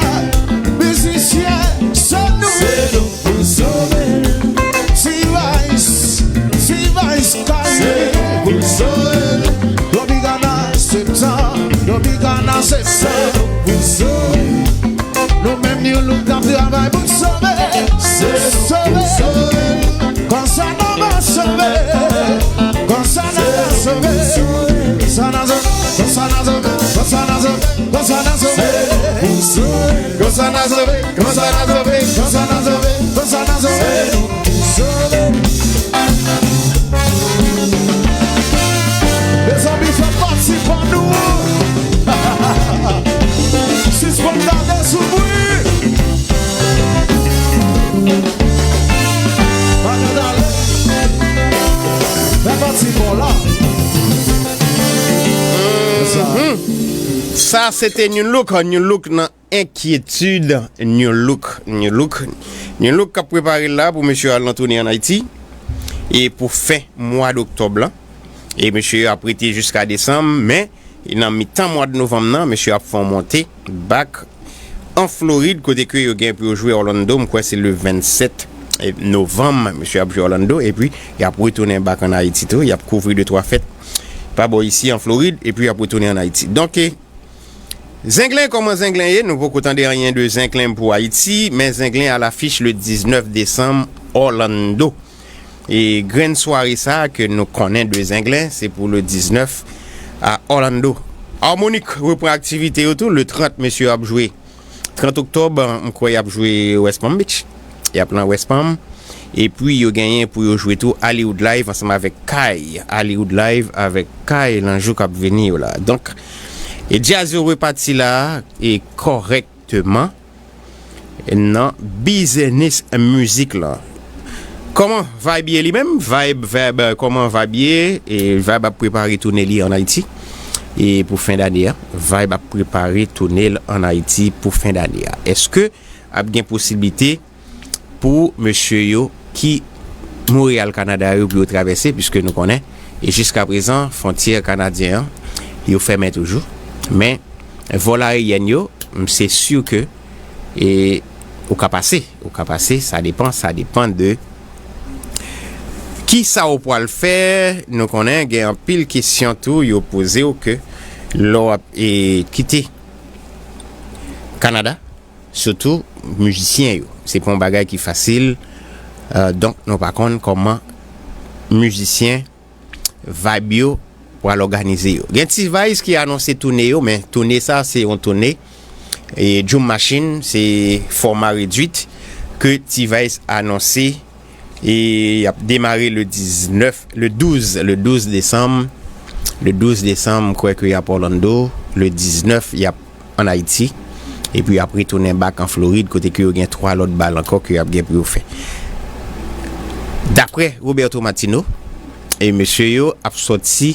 mizisyen, se nou. Se nou pou sove. T-Vice, T-Vice Caribe. Se nou pou sove. Tropicana Septan, Tropicana Septan. Se nou pou sove. Nou menm New Look n ap travay pou n sove. Se nou pou sove. Konsa nou va sove. Konsa nou va sove. Konsa nou sove. Konsa nou sove. Konsa nou sove. Konsa nou sove. Se nou pou sove. Konsa n a sove, konsa n a sove, konsa n a sove, konsa n a sove. Se nou pou sove. Mezanmi, fè pati pa nou. Sispann gade sou bri. Pa gade ale. Fè pati pa w la. Sa. Sa se te New Look, New Look nan Enkyetid, New Look, New Look. New Look k ap prepare l la pou mesye yo al nan toune ann Ayiti. E pou fen mwa d oktòb lan. E mesye yo ap rete jiska desanm, men nan mitan mwa d novanm nan, mesye yo ap fè yon monte back an Florid, kote ke yo gen pou yo jwe Orlando, m kwè se le vennsèt novanm, mesye yo ap jwe Orlando, epi y ap retounen back ann Ayiti tou, y ap kouvri de twa fèt pa bò isi an Florid, epi y ap retounen ann Ayiti. Donk, e, Zenglen, kòman Zenglen ye? Nou poko tande anyen de Zenglen pou Ayiti, men Zenglen alafich le diznèf desanm, Orlando. E grenn sware sa a ke nou konnen de Zenglen, se pou le diznèf a Orlando. Harmonik repran aktivite yo tou. Le trant, mesye yo ap jwe. Trant oktòb, m kwè y ap jwe West Palm Beach. Y ap nan West Palm. Epi yo genyen pou yo jwe tou Hollywood Live ansanm avèk Kay. Hollywood Live avèk Kay nan jou k ap vini yo la. Donk, e djaz yo repati la e kòrèkteman nan biznis mizik lan. Kòman Vibe ye li menm? Vibe, Vibe, kòman Vibe ye? E Vibe ap prepare toune li ann Ayiti. E pou fen dane a, Vibe ap prepare toune l ann Ayiti pou fen dane a. Èske ap gen posiblite pou mesye yo ki Montréal, Kanada yo pou yo travèse, piske nou konnen, e jiska prezan, fwontyè kanadyen an, yo fèmen toujou. Men, vòl aeryèn yo, m se si ke, e, ou ka pase, ou ka pase, sa depan, sa depan de ki sa ou pral fè. Nou konnen gen anpil kesyon tou yo poze w ke lè w ap, e, kite Kanada, sitou mizisyen yo. Se pa yon bagay ki fasil, e, donk nou pa konn kòman mizisyen Vibe yo pral òganize yo. Gen T-Vice ki anonse toune yo, men toune sa se yon toune, e, Djoum Machine, se fòma redwit ke T-Vice anonse, e y ap demare le diznèf, le douz, le douz desanm. Le douz desanm, m kwè ke y ap Orlando. Le diznèf, y ap ann Ayiti. Epi y ap retounen back an Florid, kote ke yo gen twa lòt bal ankò ke y ap gen pou yo fè. Daprè Roberto Martino, e mesye yo ap sòti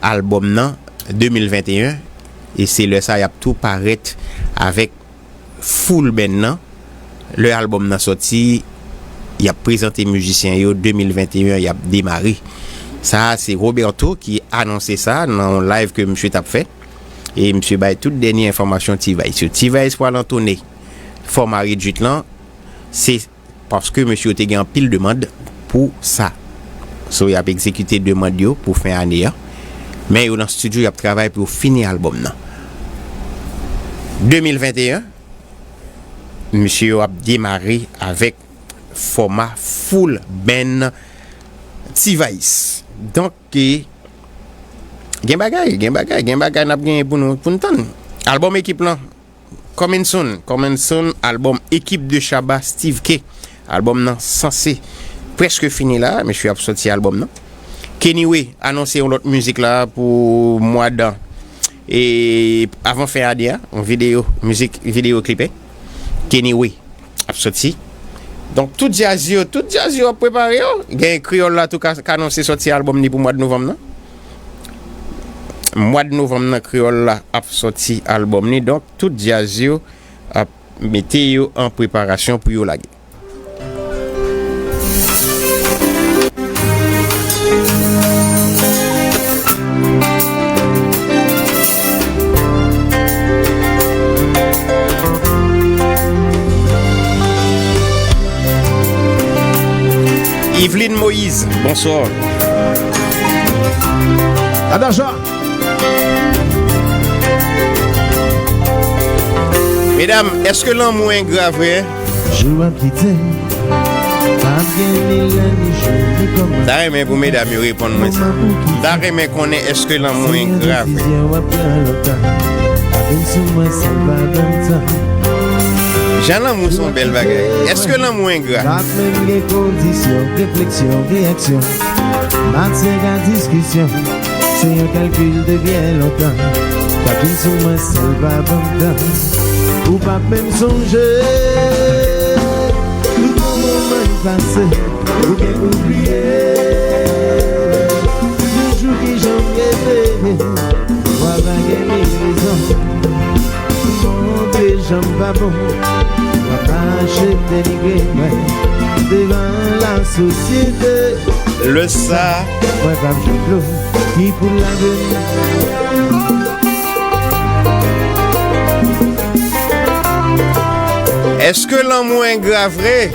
albòm nan de mil venteyen, e se lè sa y ap tou parèt avèk full band nan. Lè albòm nan sòti, y ap prezante mizisyen yo, de mil venteyen y ap demare. Sa a, se Roberto ki anonse sa nan yon live ke misye t ap fè. E misye bay tout dènye enfòmasyon T-Vice yo. T-Vice pral antonnen fòma redwit lan, se paske mesye yo te gen anpil demann pou sa. So, y ap egzekite demann yo pou fen ane a. Men yo nan estidyo, y ap travay pou yo fini albòm nan. De mil venteyen, mesye yo ap demare avèk fòma full band T-Vice. Donk, e, gen bagay, gen bagay, gen bagay n ap genyen pou nou, pou n tann. Albòm ekip lan, Coming Soon, Coming Soon, albòm ekip de Shabba, Steve K. Albòm nan sanse prèske fini la, mesye ap sòti albòm nan. Kenny Way anonse yon lòt mizik la pou mwa dan, e avan fen ane a, yon videyo, mizik, videyo klipe. Kenny Way ap sòti. Donk, tout djaz yo, tout djaz yo ap prepare yo. Gen Kreyòl la tou ka, ka anonse sòti albòm li pou mwa de novanm nan. Mwa de novanm nan, Kreyòl la ap sòti albòm li. Donk, tout djaz yo ap mete yo an preparasyon pou yo lage. Yveline Moïse, bonswa. Adaja. Medam, èske lanmou engra vre? Jou ap kite, pa gen ni lè, ni jou, ni kòman. Ta renmen pou medam yo reponn mwen sa. Kòman pou ki? Ta renmen konnen èske lanmou engra vre. Se yon desizyon w ap pran lontan. Pa vin sou mwen san pa ban m tan. Jan lanmou se yon bèl bagay. Èske lanmou engra? Pa menm gen kondisyon, refleksyon, reyaksyon. Matyè a diskisyon. Se yon kalkil de byen lontan. Pa vin sou mwen san pa ban m tan. Ou p ap menm sonje tout bon moman n pase, oubyen oubliye yon jou ki janm rete. Wa pa gen rezon. Montre jan m pa bon. W ap mache denigre mwen devan lasosyete. Lè sa. Mwen p ap jwenn dlo ki pou lave m. Èske lanmou engra vre?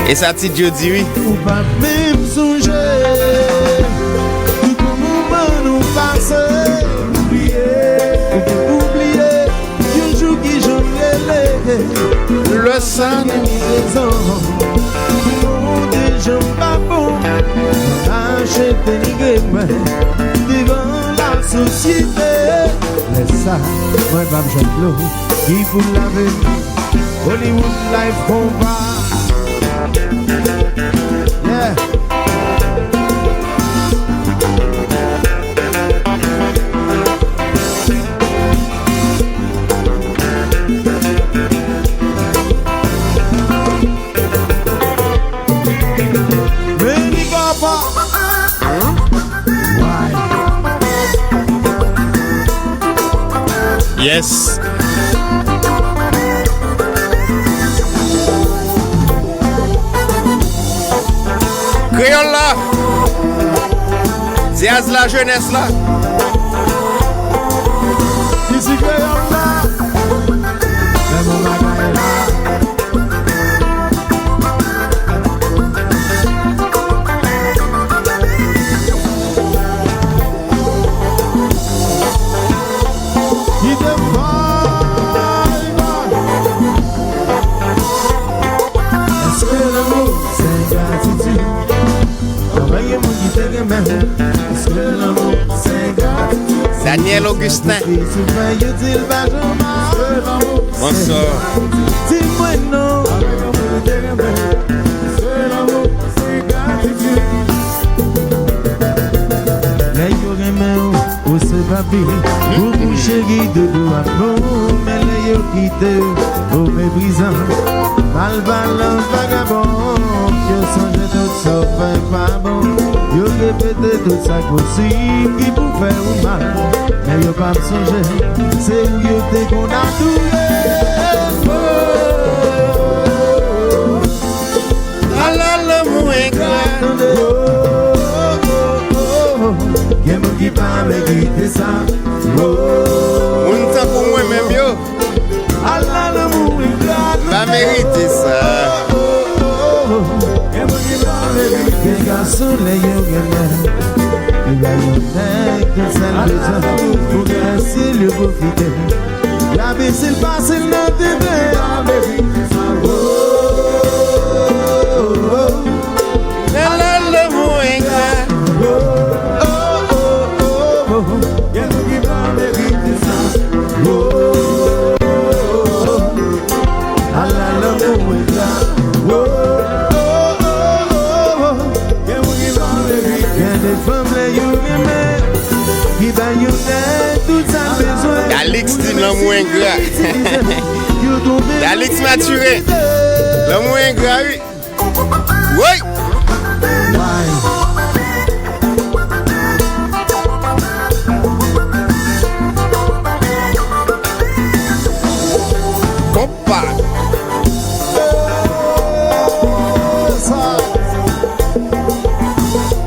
E sa Ti Djo di wi. Ou p ap menm sonje tout bon moman nou pase. Oubliye, ou te oubliye yon jou ki janm rele. Lè sa. Gen rezon. Montre jan m pa bon. Mache Denigre mwen devan lasosyete. Lè sa, mwen p ap jwenn dlo ki pou lave m. Hollywood Life konpa. Yeah. Meni papa. Yes. Kreyòl la. Dyaz la, jenès la. Isi kreyòl la. Fè bon bagay la. Kite m vibe. Èske lanmou se gratitid? Anpil moun ki te renmen. Èske lanmou se gratitid? Daniel Augustin. Sou fè yo di l pa janm. Èske lanmou se gratitid? Bonswa. Di mwen non. Anpil moun ki te renmen. Èske lanmou se gratitid? Lè yo renmen w, ou se papi, ou pou cheri, doudou ak nou. Men lè yo kite w, ou meprizan, malpalan, vagabon. Yo sonje tout sa w fè pa bon. Yo repete tout sa k posib ki pou fè ou mal. Men yo p ap sonje, se ou yo te konn adore. Oh, oh, oh, oh. Ala lanmou engra. Gen moun ki pa merite sa. Moun tankou mwen menm yo. Ala lanmou engra. Pa merite sa. Gen moun ki pa merite. Gen gason lè yo gen mè. Li ba yon nèg tout sa l bezwen. Pou gen sil yo pwofite. Gade si l pase l nan tenten. Nan lanmou engra. Gen moun ki pa merite sa. Ala lanmou engra. Gen moun ki pa merite. Gen de fanm lè yo renmen. Ki ba yon nèg tout sa l bezwen. Dalix di lanmou engra. Dalix Mature. Lanmou engra, wi. Woy! Konpa.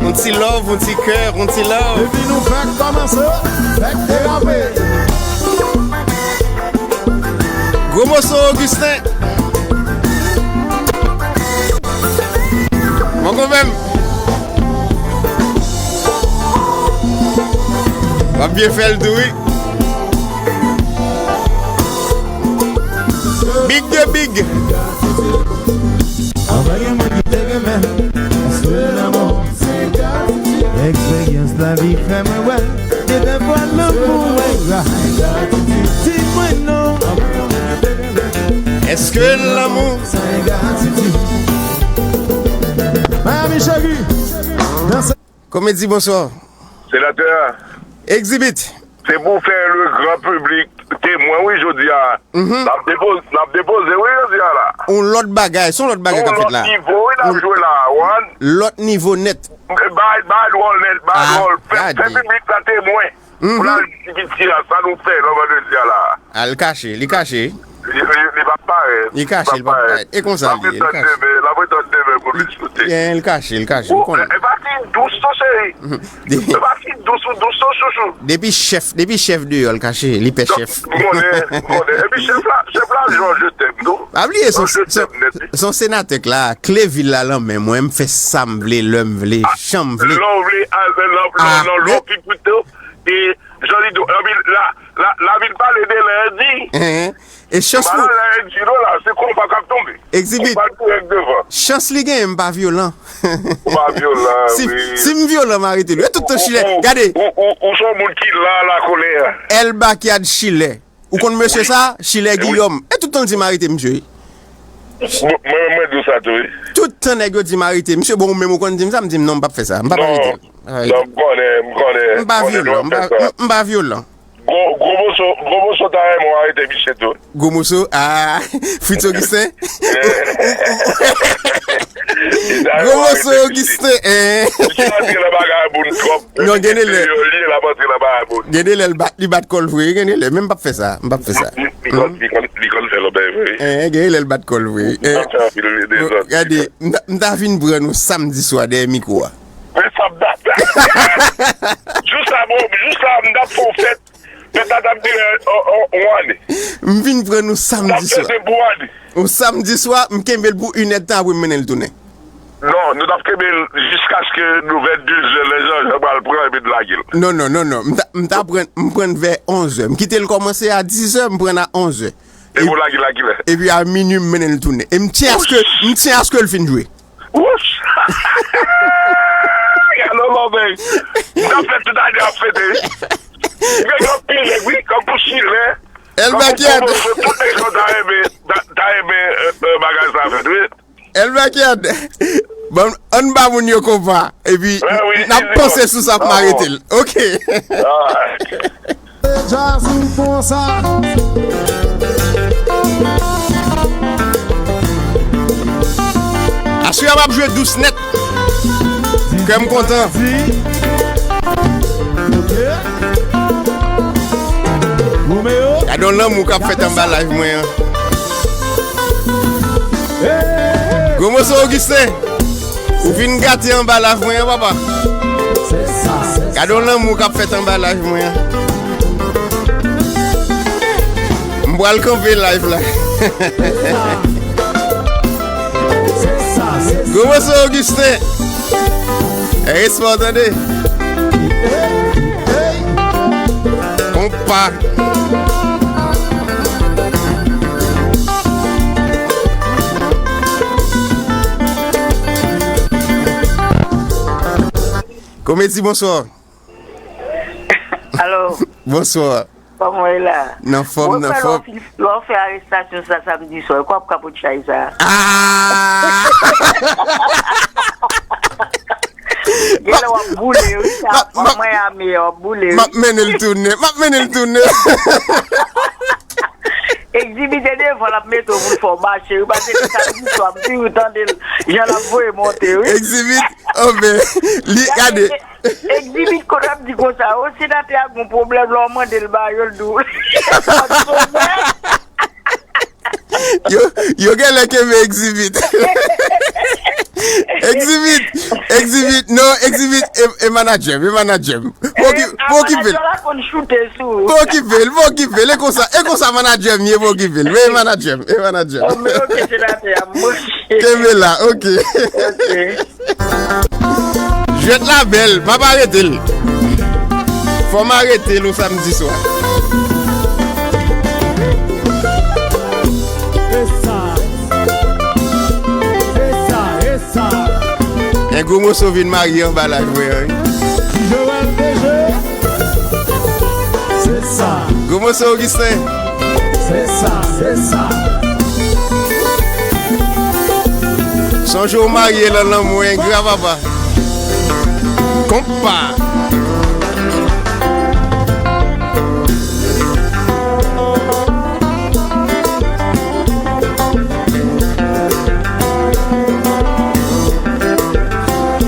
Yon ti love, yon ti kè, yon ti love. Epi nou fèk kòmanse, fèk derape. Gwo moso Augustin. Mwen konvenm. W ap byen fè l tou, wi. Big de big. Anpil moun ki te renmen, èske lanmou se gratitid? Eksperyans lavi fè mwen wè, gen de fwa lanmou engra. Di mwen non. Èske lanmou se gratitid? Miami Chérie, danse. Komedi, bonswa. Senatè. Exhibit. Se pou fè le gran piblik temwen, wi, jodi a. Mhm. N ap depoze, n ap depoze, wi, jodi a la. Yon lòt bagay, se yon lòt bagay k ap fèt la. Yon lòt nivo, wi, n ap jwe la, wan. Lòt nivo nèt. Bay, bay dwòl nèt, bay dwòl. Fè, fè piblik la temwen. Mhm. Pou l al di piti a, sa nou fè nan vandredi a la. A, li kache, li kache. Li, li, li p ap parèt. Li kache, li p ap parèt. E konsa li ye, li kache. L ap ret tann demen, l ap ret tann demen pou li sote. Li kache, li kache, m konnen. E pa ti dous non, cheri. E pa ti dous ou dous non, chouchou. Depi chèf, depi chèf deyò, l kache, li pè chèf. M konnen, m konnen. Epi chèf la, chèf la, jòj, je t'aime, non? Pa bliye, se yon senatè k la, kle vil la lan men mwen, m fè sa m vle, lè m vle, jan m vle. Lè w vle, a, lè w vle, lè w vle, lè w vle, e jan li di w, epi la, la, la vin pale de Lèdi. Enhen. E chans pou. Malè Lèdi non la, se konpa k ap tonbe. Egzibit. Konpa dirèk devan. Chans li genyen, m pa vyolan. Ou pa vyolan, si, wi. Si m vyolan, m arete l. E tout tan Chilè. Ou, ou, gade. Ou, ou, ou se yon moun ki la, la kolè. Èl Bakyad Chilè. Ou konn mesye sa? Chilè Giyòm. E tout tan l di m arete misye. Mwen, mwen, mwen di w sa tou, wi. Tout tan nèg yo di m arete misye, bon, ou menm ou konn di m sa, m di m non, m p ap fè sa. M p ap arete l. Non, m konnen, m konnen. M pa vyolan, m pa, m, m pa vyolan. Gwo, gwo moso, gwo moso ta renmen w arete misye tou. Gwo moso, ah, Fritz Augustin. Gwo moso Augustin, eh. Misye antre nan bagay moun twòp. Non, gen de lè. Li, l ap antre nan bagay moun. Gen de lè l bat, li bat kò l vre, gen de lè. Men m p ap fè sa, m p ap fè sa. Li, li konn, li konn, li konn fè lòbèy vre. Eh, gen de lè l bat kò l vre. Li konn fè anpil dezòd. Gade, m ta, m ta vin pran nou samdi swa dèyè mikwo a. Men sa m t ap fè. Jou sa, bon, jou sa, m t ap fè yon fèt. Fèt la t ap dire, o, o, yon ane. M vin pran nou samdi swa. N ap fete pou ane. Yon samdi swa, m kenbe l pou inèdtan apre m mennen l tounen. Non, nou t ap kenbe l jiskaske nou vè dezè, lè Jean Jean pral pran epi n lage l. Non, non, non, non. M ta, m ta pran, m pran vè onzè. M kite l kòmanse a dizè, m pran a onzè. Epi w lage l a kilè? Epi a minui, m mennen l tounen. E m tyen aske, m tyen aske l fin jwe. Wouch! Gade yon lòbèy. M t ap fè tout ane ap fete, wi. Gen anpil nèg, wi, tankou Chilè, tankou Gwo Moso, tout nèg sa yo ta renmen, ta, ta renmen, euh, euh, bagay sa fèt, wi. Elbakyad, bon, ann ba moun yo konpa, epi n ap panse sou sa pou m arete l. Ok. Djaz ou konsa. Aswè a m ap jwe dous nèt. Kè m kontan. Gade yon lanmou k ap fèt anba live mwen an. Gwo Moso Augustin. Ou fin gate anba live mwen an, papa. Gade yon lanmou k ap fèt anba live mwen an. M pral kanpe live la. Gwo Moso Augustin. Respè w tande. Konpa. Komedi, bonswa. Alo. Bonswa. Kòman w ye la? Nan fòm, nan fòm. Lè w fè arestasyon sa samdi swa, kwa ap kapot chay sa? Ah! Gen lè w ap boule, wi, sa, w ap manyen ame, w ap boule, wi. M ap mennen l tounen, m ap mennen l tounen. Egzibit te devan l ap mete w pou l fè w mache, wi, paske se samdi swa, m toujou tande l, jan l ap voye monte, wi. Egzibit, oh, men, li, gade. Egzibit konn ap di konsa, o, senatè a gon pwoblèm, lè w mande l ba yo, l di w. Yo, yo genlè kenbe Egzibit. Egzibit, Egzibit, non, Egzibit, e, e manadjè m, e manadjè m. Pa oki-, pa okipe l. Pa okipe l, pa okipe l. E konsa, e konsa manadjè m ye, pa okipe l. Men e manadjè m, e manadjè m. Kenbe la, ok. Jwèt la bèl, m ap arete l. Fò m arete l yon samdi swa. Sa. Se sa, se sa. En gwo moso vin marye anba live mwen an, wi. Ti Joel P G. Se sa. Gwo moso Augustin. Se sa, se sa. Sonje w marye lan lanmou engra, papa. Konpa.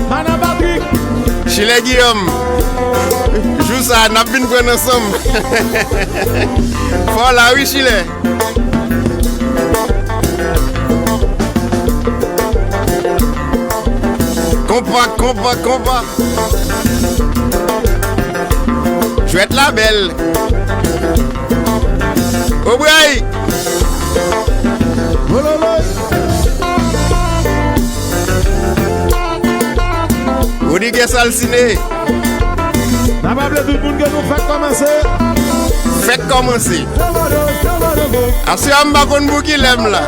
Madan Patrick. Chilè Guillaume. Jou sa, n ap vin pran ansanm. Fò la, wi, Chilè. Konpa, konpa, konpa. Jwèt la bèl. Obray. Rodriguez Alcine. N ap raple tout moun ke nou fèk kòmanse. Fèk kòmanse. Aswè a m pa konn pou kilè m la.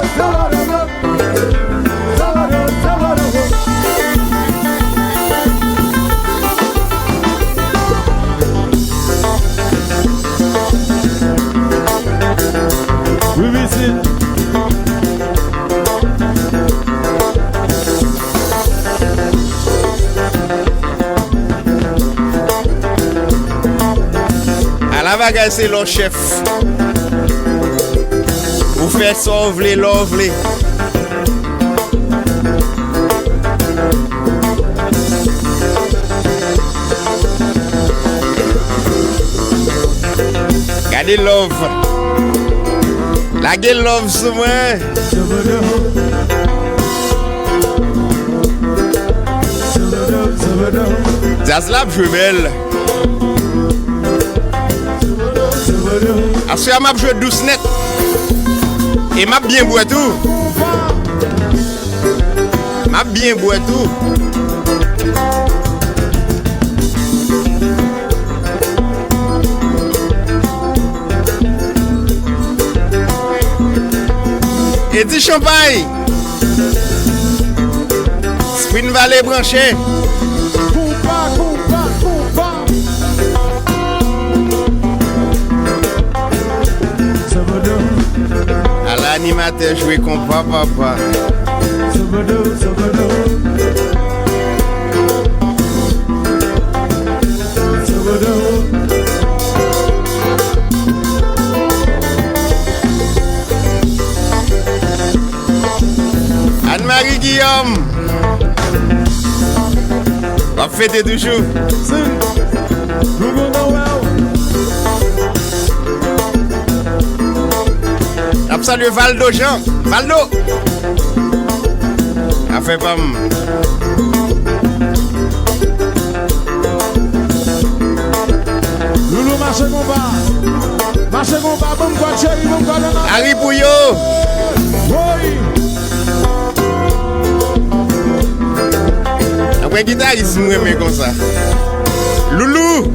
Wi, wi, si. Ala bagay se lè w chèf. Ou fè sa w vle, lè w vle. Gade love. Lage love sou mwen. Djaz la ap jwe bèl. Aswè a m ap jwe dous nèt. E m ap byen bwè tou. M ap byen bwè tou. Edi Chanpay. Spring Valley branche. Konpa, konpa, konpa. Ala animatè jwe konpa, papa. Anne-Marie Guillaume. W ap fete toujou. Nou kontan wè w. N ap salye Valdo Jean. Valdo. Afè pa m. Loulou mache konpa. Mache konpa, banm kòd cheri, banm kòd ann ale. Ari pou yo. Woy. Apre gitaris m renmen konsa. Loulou.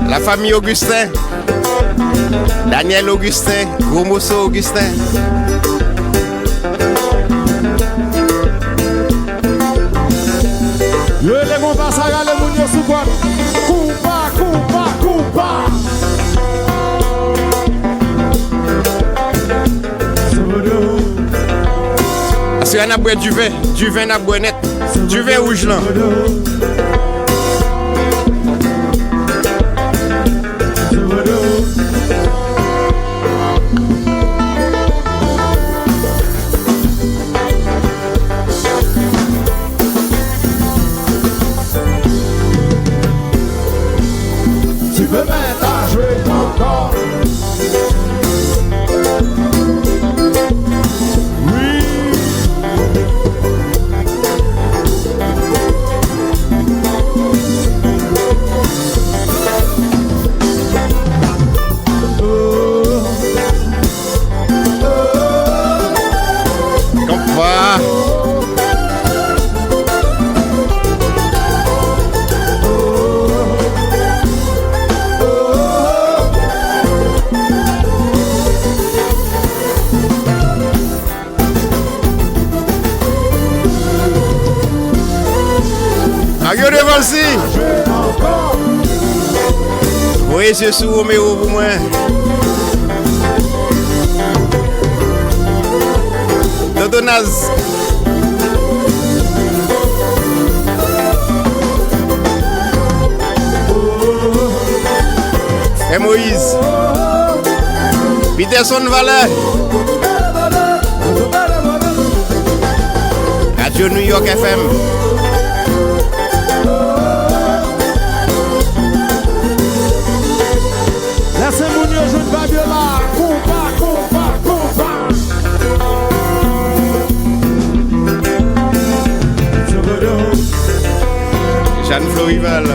La famille Augustin. Daniel Augustin, Gwo Moso Augustin. Yo rele konpa sa, rale moun yo sou kòd. Konpa, konpa, konpa. Aswè a n ap bwè diven, diven n ap bwè nèt. Diven wouj lan. Tu peux mettre à jouer ton corps. Konpa. Mario Devancy. Voye zye sou Romero pou mwen. Tonton Naz. Frè Moyiz. Peterson Valè. Radyo New York F M. Lè se moun yo jwenn vayb yo la. Konpa, konpa, konpa. Jeanne Florival.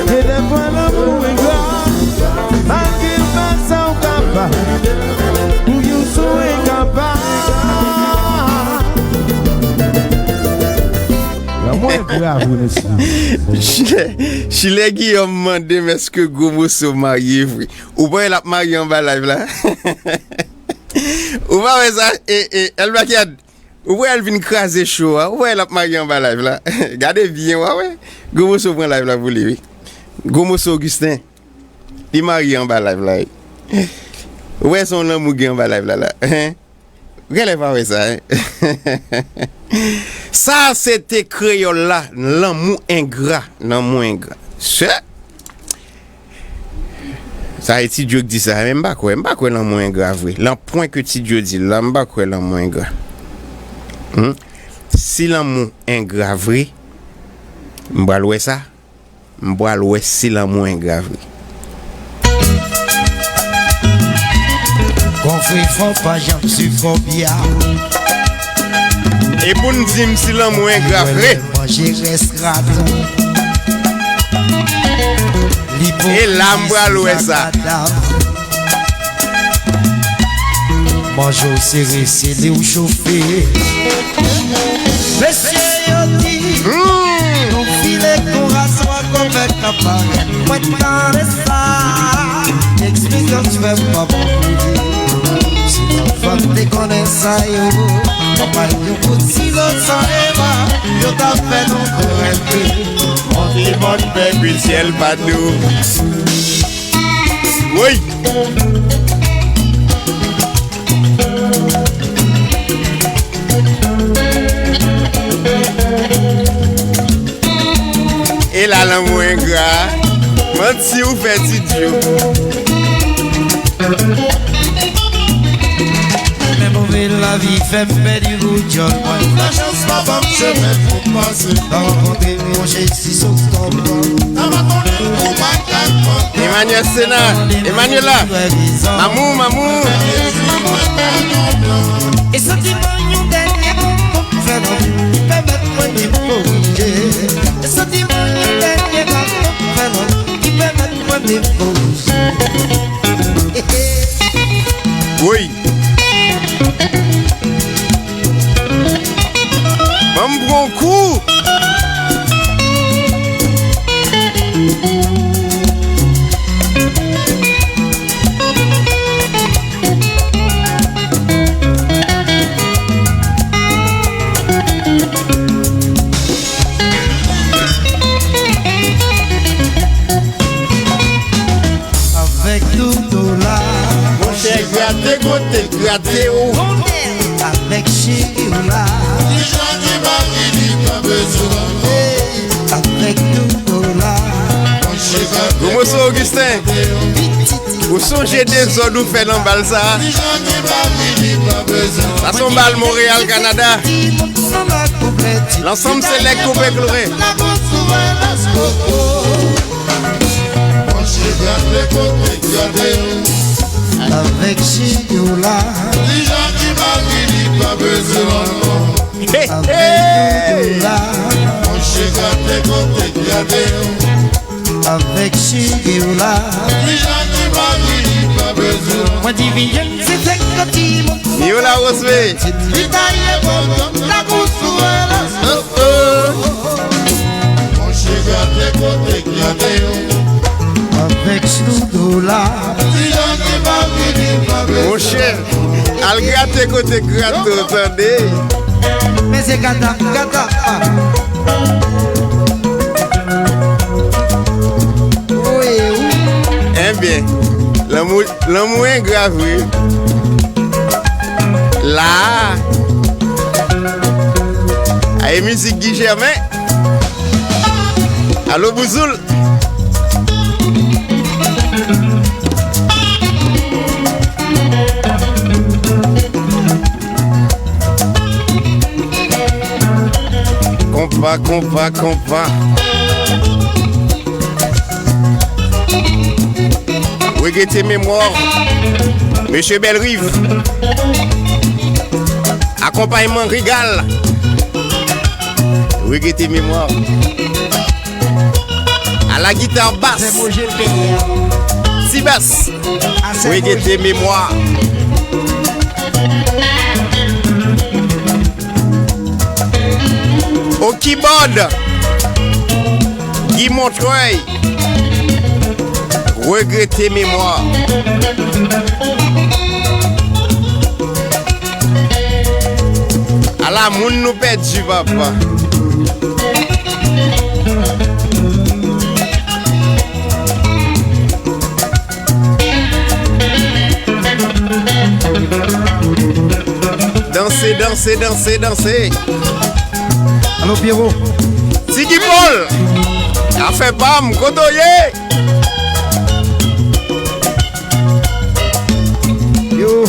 E dèfwa lanmou engra, malgre w fè sa w kapab, pou yon sou engra pa. Lanmou engra vre, mesye. Chilè, Chilè Guillaume mande m èske Gwo Moso marye vre. Ou pa wè l ap marye anba live la? Ou pa wè sa? E, e, Elbakiad, ou wè l vin kraze cho a, ou wè l ap marye anba live la. Gade byen, w a wè. Gwo Moso pran live la pou li, wi. Gwo Moso Augustin, li marye anba live la, wi. Ou wè se yon lanmou gen anba live la, la. Hein? Genlè pa wè sa, hein? Sa se te kreyòl la, lanmou engra, lanmou engra. Se Sa e Ti Djo k di sa, men m pa kwè, m pa kwè lanmou engra vre. Nan pwen ke Ti Djo di l la, m pa kwè lanmou engra. Hmm? Si lanmou engra vre, m pral wè sa. M pral wè si lanmou engra vre. Konfri fò pa janm swiv kòbya. E pou n di m si lanmou engra vre. Manje rès raton. Li E la m pral wè sa. Manje w sere, sele w chofe. Mesye yo di, hmm, nou file kon raswa, konvèk nan parèt. Mwen tande sa. Eksperyans fè m pa bon pou li. Si manman te konnen sa yo, papa yo kout silo san Eva, yo t ap fè nou kreve. Monte mòn fè kwi syèl pa tou. Woy! E la lanmou engra. Manti ou fè Ti Djo. Men move lavi fè m pèdi gout djòl mwen. Lachans pa ban m chemen pou m pase. Pa rankontre m monchè si sot tonbe. Emmanuel Sena, Emmanuela, Mamou, Mamou. E santiman yon dènye moman fè lòt ki pèmèt mwen vin korije. E santiman yon dènye moman fè lòt ki pèmèt mwen vin korije. Woy. Ban m pran kou. Avèk tout dola. Monchè, grate kote grate w. Avèk cheri w la. Kijan ki mari li pa bezwen w ankò. Avèk tout dola. Monchè, grate Gwo Moso Augustin. Ou sonje dezòd ou fè nan bal sa a? Kijan ki mari li pa bezwen w. Sa se yon bal Montréal, Canada. Lansanm se lèg koupe klore. Monchè, gade kote gade. Avèk cheri w la. Kijan ki mari li pa bezwen ankò. Hey, avèk hey. Cheri w la. Monchè, gade kote gade. Avèk cheri w la. Kijan ki mari li pa bezwen. Mwen di vin jwenn se fèk kòti moun. Yo la, Rosme. Li taye bòbòt, lakou sou relasyon. Oh, oh. Monchè, gade kote gade yo. Avèk Snoop Dogg la. Monchè, al grate kote grato, tande. Men se gata, gata. Wi, wi. Ebyen, lanmou, lanmou engra vre. La a. Aye mizik Guy Germain. Alo, Bouzoul. Konpa, konpa, konpa. Regretter mémoire. Mesye Bellerive. Akonpayman Regal. Regretter mémoire. À la guitare basse, Ti Bas, Reggae Mémoire. Au keyboard, Guy Montreuil, Regretter mémoire. Ala moun nou pèdi, papa. Danse, danse, danse, danse. Alo, Pierrot. Tigi Paul. Afè pa m, kote w ye? Yo.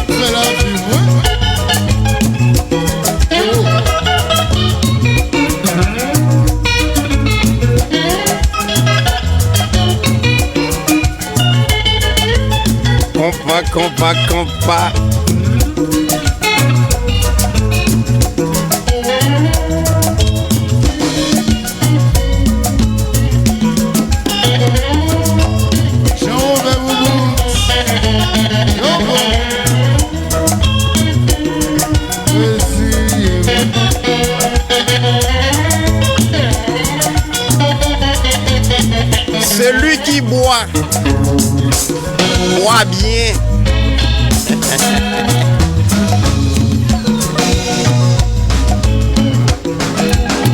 Fè lavi mwen. Yo. Konpa, konpa, konpa. Jan Wovè Boubout. Yo, bon. Celui qui boit, boit bien.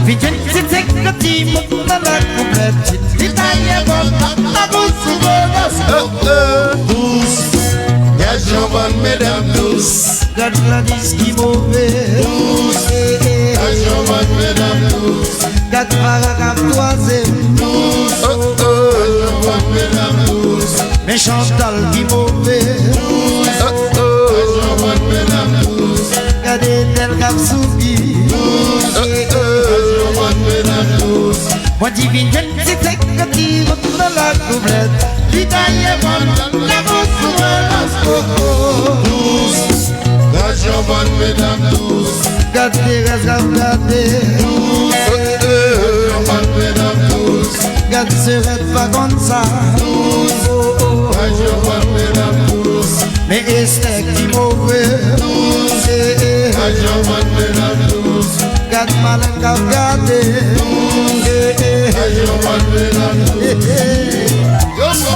Vin jwenn ti sèk nan ti moun nan la konplèt. Ti, ti tayè bòl la, la bous sou bòl. Oh, oh. Dous. Gad jan bann medam dous. Gad Gladys ki move. Dous. Eh, eh. Gad jan bann medam dous. Gad Farah k ap twaze m. Dous. Oh, oh. Gad jan bann medam dous. Men Chantal ki move. Dous. Oh, oh. Gad jan bann medam dous. Gad Ethel k ap soubi. Dous. Oh, oh. Gad jan bann medam dous. Mwen di vin jwenn ti sèk ti moun nan la konplèt. Li tayè bòl la, la bous sou bòl. Oh, oh. Dous. Gad jan bann medam dous. Gad Terèz k ap gade. Dous. Gad jan bann medam dous. Gad Serèt pa konn sa. Dous. Oh, oh. Gad jan bann medam dous. Men Estè ki move. Dous. Eh, eh. Gad jan bann medam dous. Gad Malèn k ap gade. Dous. Eh, eh. Gad jan bann medam dous. Eh, eh. Yo, yo.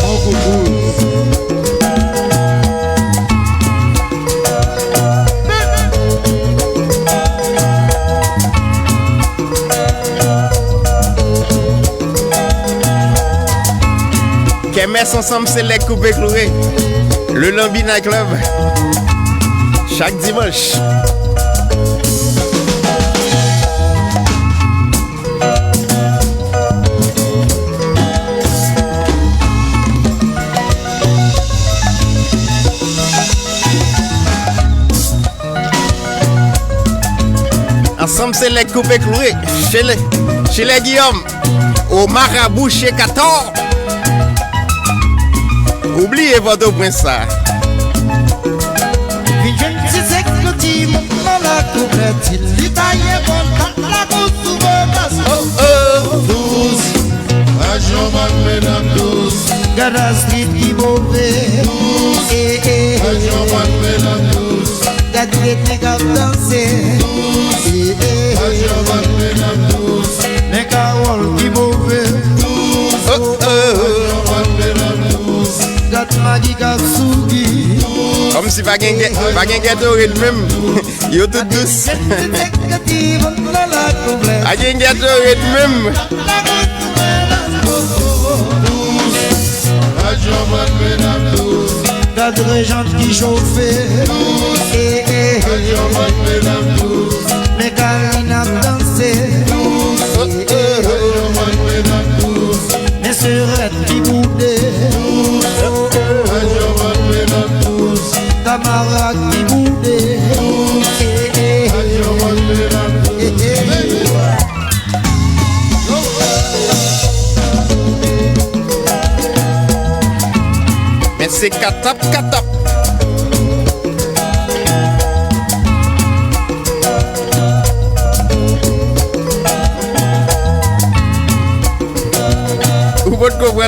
Bon koukouz. Kèmès Ansanm Selèk Koupe Kloure, le Lanbi Night Club, chak dimanch. Ansanm Selèk Koupe Kloure, Chele, Chele Guillaume, Omar Abouche Kator. Ou bliye Pòtoprens sa. Vin jwenn ti sèk ti moun nan la konplèt. Li tayè bòl la, la bous sou bòl. Oh, oh. Dous. Gad jan bann medam dous. Gad Astrid ki move. Dous. Eh, eh. Gad jan bann medam dous. Gad Grete k ap danse. Dous. Eh, eh. Gad jan bann medam dous. Men Carole ki move. Dous. Oh, oh. Gad jan bann medam dous. Gad Maggie k ap souri. Dous. Kòmsi pa gen gè-, pa gen Gatorade menm. Yo tout dous. Pa gen Gatorade menm. Gad Rejant ki chofe. Eh, eh. Men Karina ap danse. Eh, eh. Men Serèt ki boude. Tamara ki boude. Eh, eh. Eh, eh. Men se katap, katap.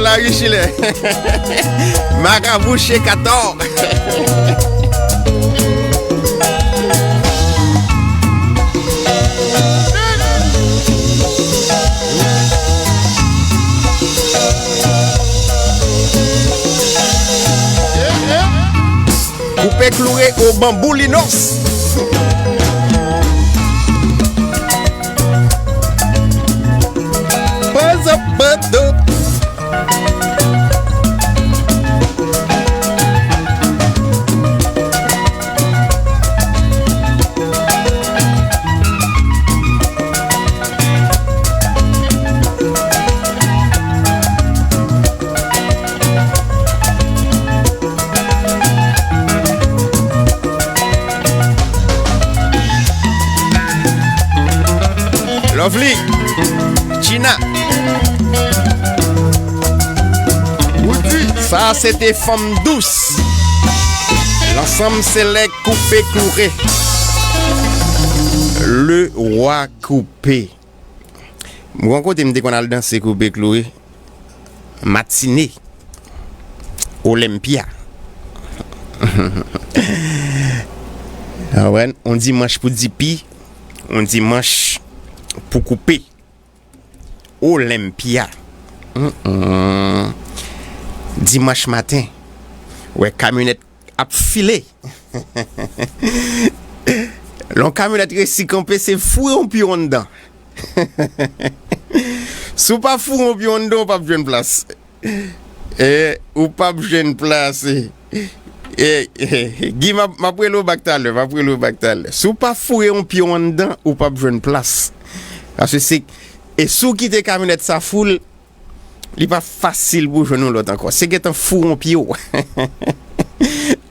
Lari Chilè. Makabou Chekatò. Koupe kloure o banbou Linòs. Pòz ap bando. Lovely, China, Woody, sa se te fanm dous. Lansanm se lè koupe kloure. Le roi koupe. Mwen kote m te konn al danse koupe kloure. Matine. Olympia. Awen, on dimanch pou dipi, on dimanch pou koupe. Olympia. Mm-mm. Dimanch maten, wè kamyonèt ap file. Lè yon kamyonèt resi kanpe, se foure yon pye anndan. Si w pa foure yon pye anndan, w p ap jwenn plas. E, ou p ap jwenn plas. E, e, Guy, m ap, m ap rele w bak talè, m ap rele w bak talè. Si w pa foure yon pye w anndan, ou p ap jwenn plas. Paske se, e si w kite kamyonèt sa foule, li pa fasil pou w jwenn yon lòt ankò. Se gentan foure yon pye w.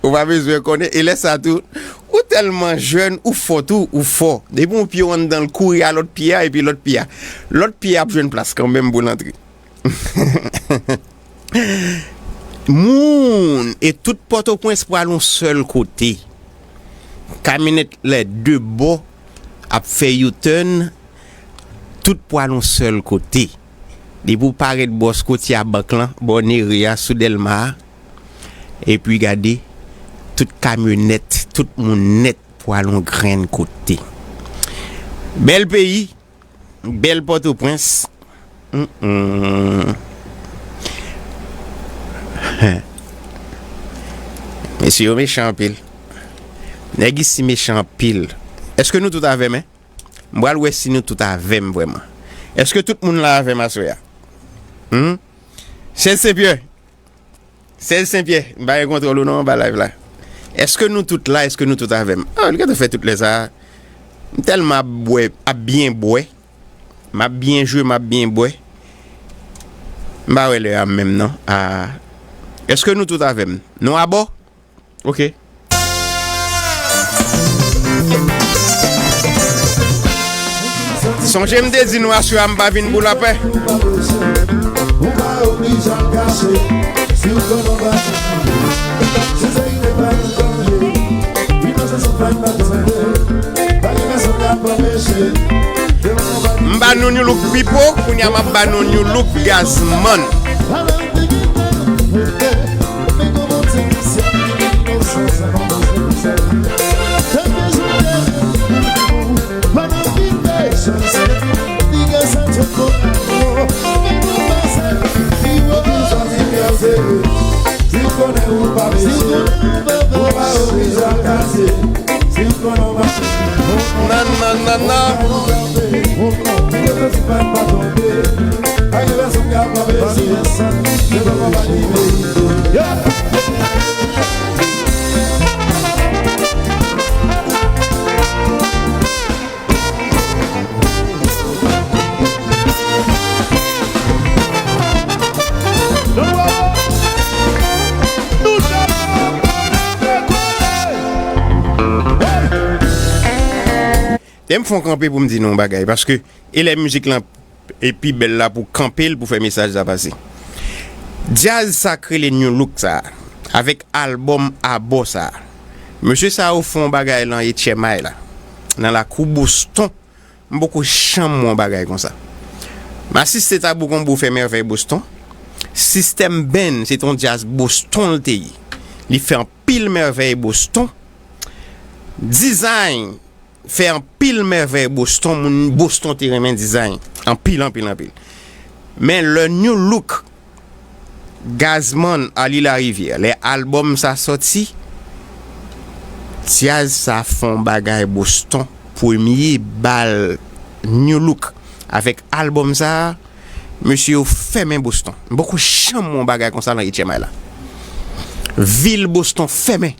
Ou pa bezwen konnen. E lè sa tou, ou tèlman jèn, ou fò tou, ou fò. Depi yon pye w anndan, l kouri a lòt pye a, epi lòt pye a. Lòt pye a ap jwenn plas kanmenm pou l antre. Moun, e tout Pòtoprens pral yon sèl kote. Kamyonèt lè de bò ap fè U-turn, tout pral yon sèl kote. Depi w parèt bò Scotia Bank lan, bò Nere a, sou Dèlma a, epi gade, tout kamyonèt, tout moun nèt pral yon grenn kote. Bèl peyi, bèl Pòtoprens. Mm-mm. Mesye yo mechan anpil. Nèg isi mechan anpil. Èske nou tout avè m, en? M pral wè si nou tout avè m vrèman. Èske tout moun la avè m aswè a? Hmm? Sèl Senpyè. Sèl Senpyè, m pa gen kontwòl ou non anba live la. Èske nou tout la? Èske nou tout avè m? Ah, li gentan fè tout lè sa a. M tèlman ap bwè, ap byen bwè. M ap byen jwe, m ap byen bwè. M pa wè lè a menm non. Ah. Èske nou tout avè m? Nou abò? Ok. Sonje m te di nou aswè a m pa vin pou lapè. M ba nou New Look Pipo, kounye a m ap ba nou New Look Gazman. Nan, nan, nan, nan. Te m fon kanpe pou m di nou yon bagay, paske e lè mizik lan e pi bèl la pou kanpe l, pou fè mesaj sa pase. Djaz sa k rele New Look sa, avèk albòm Abò sa. Mesye sa yo fè yon bagay lan H M I la, nan lakou Boston. M poko janm wè yon bagay konsa. M asiste Tabou Konbo fè mèvèy Boston. Sistèm Band, se te yon djaz Boston l te ye. Li fè anpil mèvèy Boston. Design fè anpil mèvèy Boston. Moun Boston te renmen Design. Anpil, anpil, anpil. Men lè New Look, Gazman, Arly Larivière, lè albòm sa sòti, djaz sa fè yon bagay Boston. Premye bal New Look avèk albòm sa, mesye yo fèmen Boston. M poko janm wè yon bagay konsa nan H M I la. Vil Boston fèmen.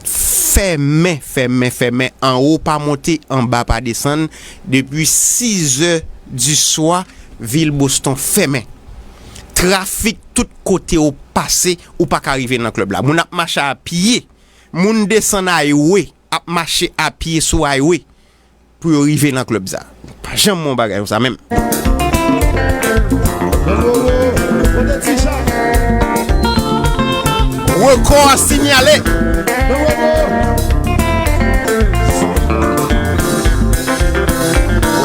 Fèmen, fèmen, fèmen. Anwo pa monte, anba pa desann. Depi sizè di swa, vil Boston fèmen. Trafik tout kote ou pase, ou pa ka rive nan klèb la. Moun ap mache a pye. Moun desann highway, ap mache a pye sou highway pou yo rive nan klèb sa. Pa janm wè yon bagay konsa menm. Rekò a sinyale.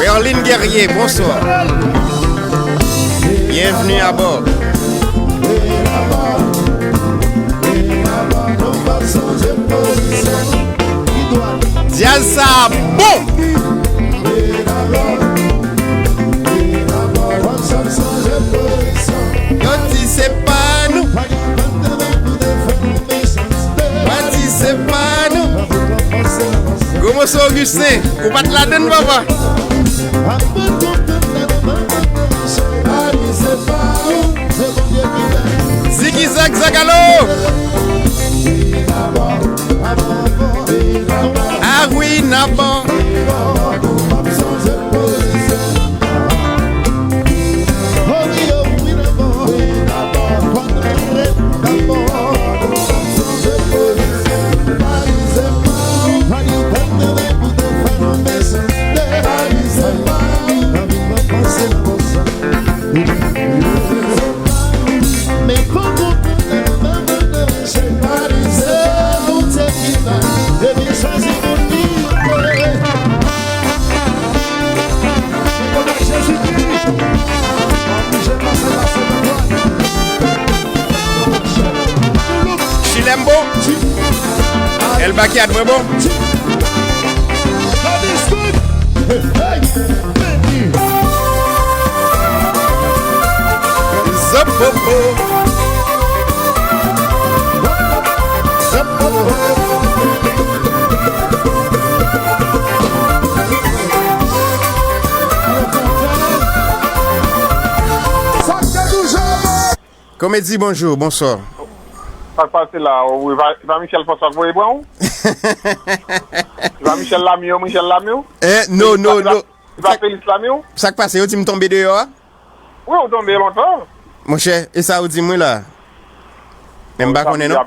Werlin Guerrier, bonswa. Byenvni abò. Djaz sa bon! Yo di se pa nou. Yo di se pa nou. Gwo moso Augustin, ou pa t ladann papa. Zigizag Zagalo. Ah wi, n ap bon. Chilembo. El Bakiat, mwen bon. Zopopo. Zopopo. Komedi, bonjou, bonswa. Sa k pase la? Ou, e pa, e pa Michel François k voye pran ou? E pa Michel Lamy, Michel Lamy? Eh, no, no, no. E pa Félix Lamy? Sa k pase? Yo di m tonbe deyò a? Wi, ou tonbe lontan. Monchè, e sa ou di m wi la. Men m pa konnen non.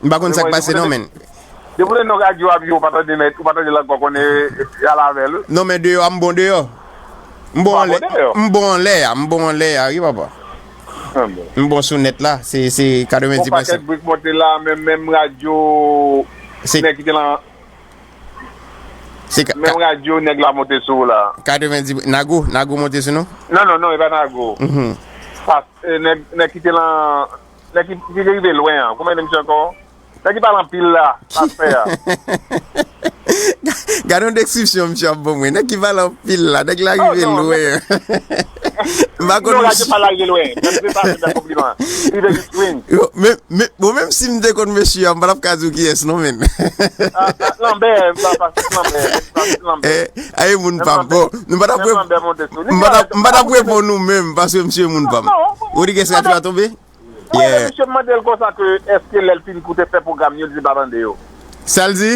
M pa konn sa k pase non, men. Depi w te nan radyo a, ou pa tande nèt, ou pa tande lang, ou konnen y al avè l. Non, men deyò a, m bon deyò. M bon anlè, m bon anlè a, m bon anlè a, wi, papa. M bon sou nèt la, se, se katrevenndis pwen senk. Yon pakèt brik monte la, menm, menm radyo, nèg ki te lan, menm radyo, nèg la monte sou ou la. Katrevenndis, Nago, Nago monte sou nou? Non, non, non, e pa Nago. Pas, e, nèg, nèg ki te lan, nèg ki, ki rive lwen an. Kòman e rele misye ankò? Nèg ki pale anpil la, sa fè a. Gade yon deskripsyon misye ap ban mwen. Nèg ki pale anpil la, nèg la rive lwen. M pa konn misye. Non, radyo pa la rive lwen. Menm se pa, se bèl konpliman. Rive jis Queens. Yo, men, men, bon, menm si m te konn mesye a, m pa t ap ka di w kiyès non, men. Ah, ah, Lambert, m pa, pa, Lambert, pa, Lambert. Eh, aye moun pa m. Bon, nou pa t ap, m pa t ap, m pa t ap reponn ou menm, paske misye moun pa m. Rodriguez Cacho a tonbe? Mwen, yeah. Misye mande l konsa ke èske lè l fin koute fè pwogram yo, li pa tande yo. Sa l di?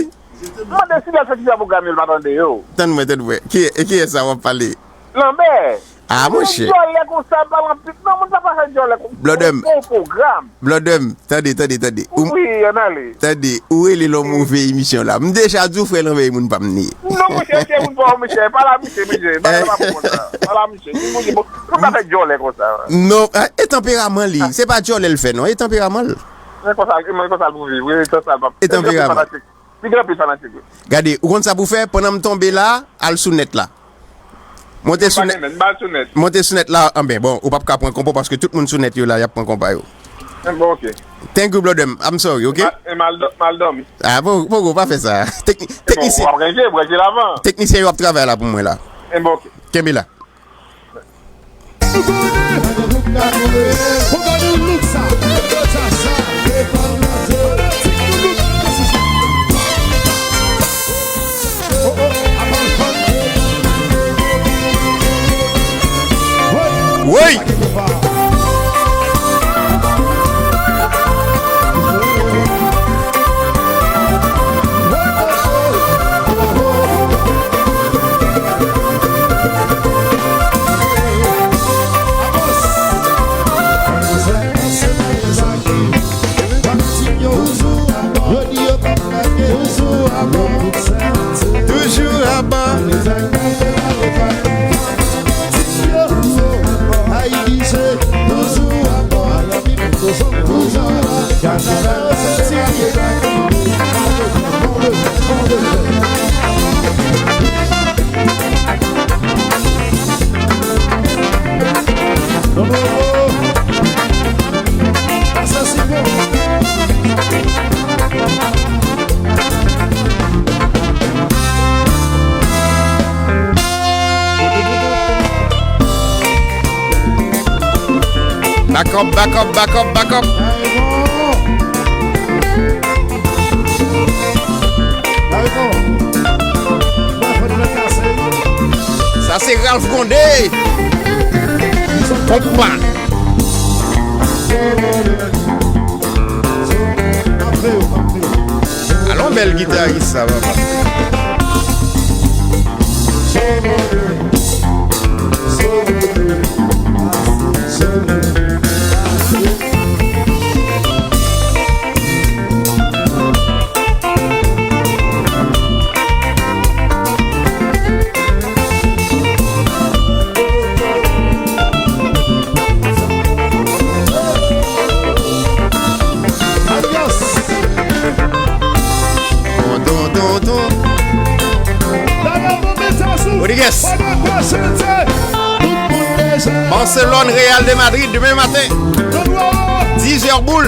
Mande si lè l fin fè pwogram yo, li pa tande yo. Tann mwen, tann mwen. Ki, e kiyès sa w ap pale? Lambert. Ah, monchè. Moun djòlè konsa, pale anpil. Non, moun sa pa fè djòlè konsa. Blòdè m. Bon pwogram. Blòdè m, tande, tande, tande. Ou, wi, ann ale. Tande, ou rele l yon move emisyon la. M deja di w frè Lambert e moun pa m li ye. Non, monchè, se moun pa w, monchè. Pa la, monchè, monchè. Pa la, pa konn sa. Pa la, monchè. Moun pa fè djòlè konsa. Non, ah, e tanperaman li. Se pa djòlè l fè, non. E tanperaman l. Men konsa, men konsa l pou viv, wi, konsa l p ap. E tanperaman. Li gen anpil fanatik. Li gen anpil fanatik, wi. Gade, ou konn sa pou fè? Pandan m tonbe la, al sou nèt la. Monte sou nèt. Monte sou nèt la, anben, bon, ou p ap ka pran konpo paske tout moun sou nèt yo la, y ap pran konpa yo. Bon, ok. Thank you, brother. I'm sorry, ok? E m al dòmi. Ah, poko, poko, pa fè sa. Teknisyen yo ap travay la pou mwen la. Kenbe la. Woy! Toujou aba. Back up, back up, back up, back up. Sa se Ralph Condé. Konpa. Alon bèl gitaris sa, papa. Ton, ton, ton, ton. Rodriguez. Barcelone, Real de Madrid, demen maten. Dizè boul.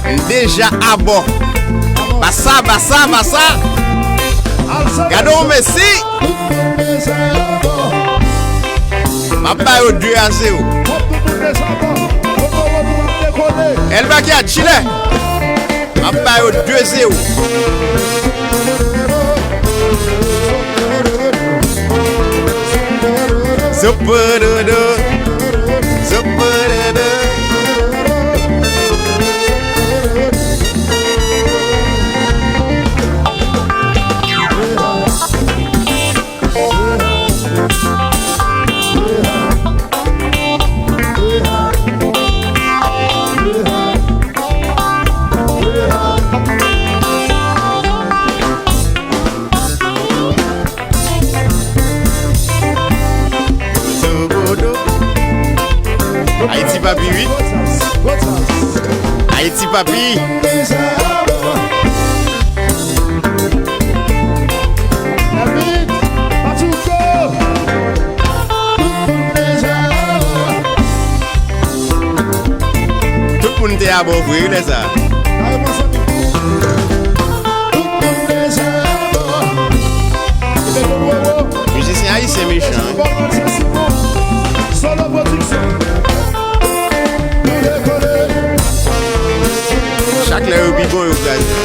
M deja abò. Basa, Basa, Basa. Gade yon Messi. M ap ba yo de a zewo. El Bakia, Chile. M ap ba yo de zewo. Zopododo. Zopododo. Ayiti papi, wi. Ayiti papi. Tout moun te abò vre, wi, lè sa. Mizisyen ayisyen mechan, wi. Chak lè yo pi bon, yo kraze.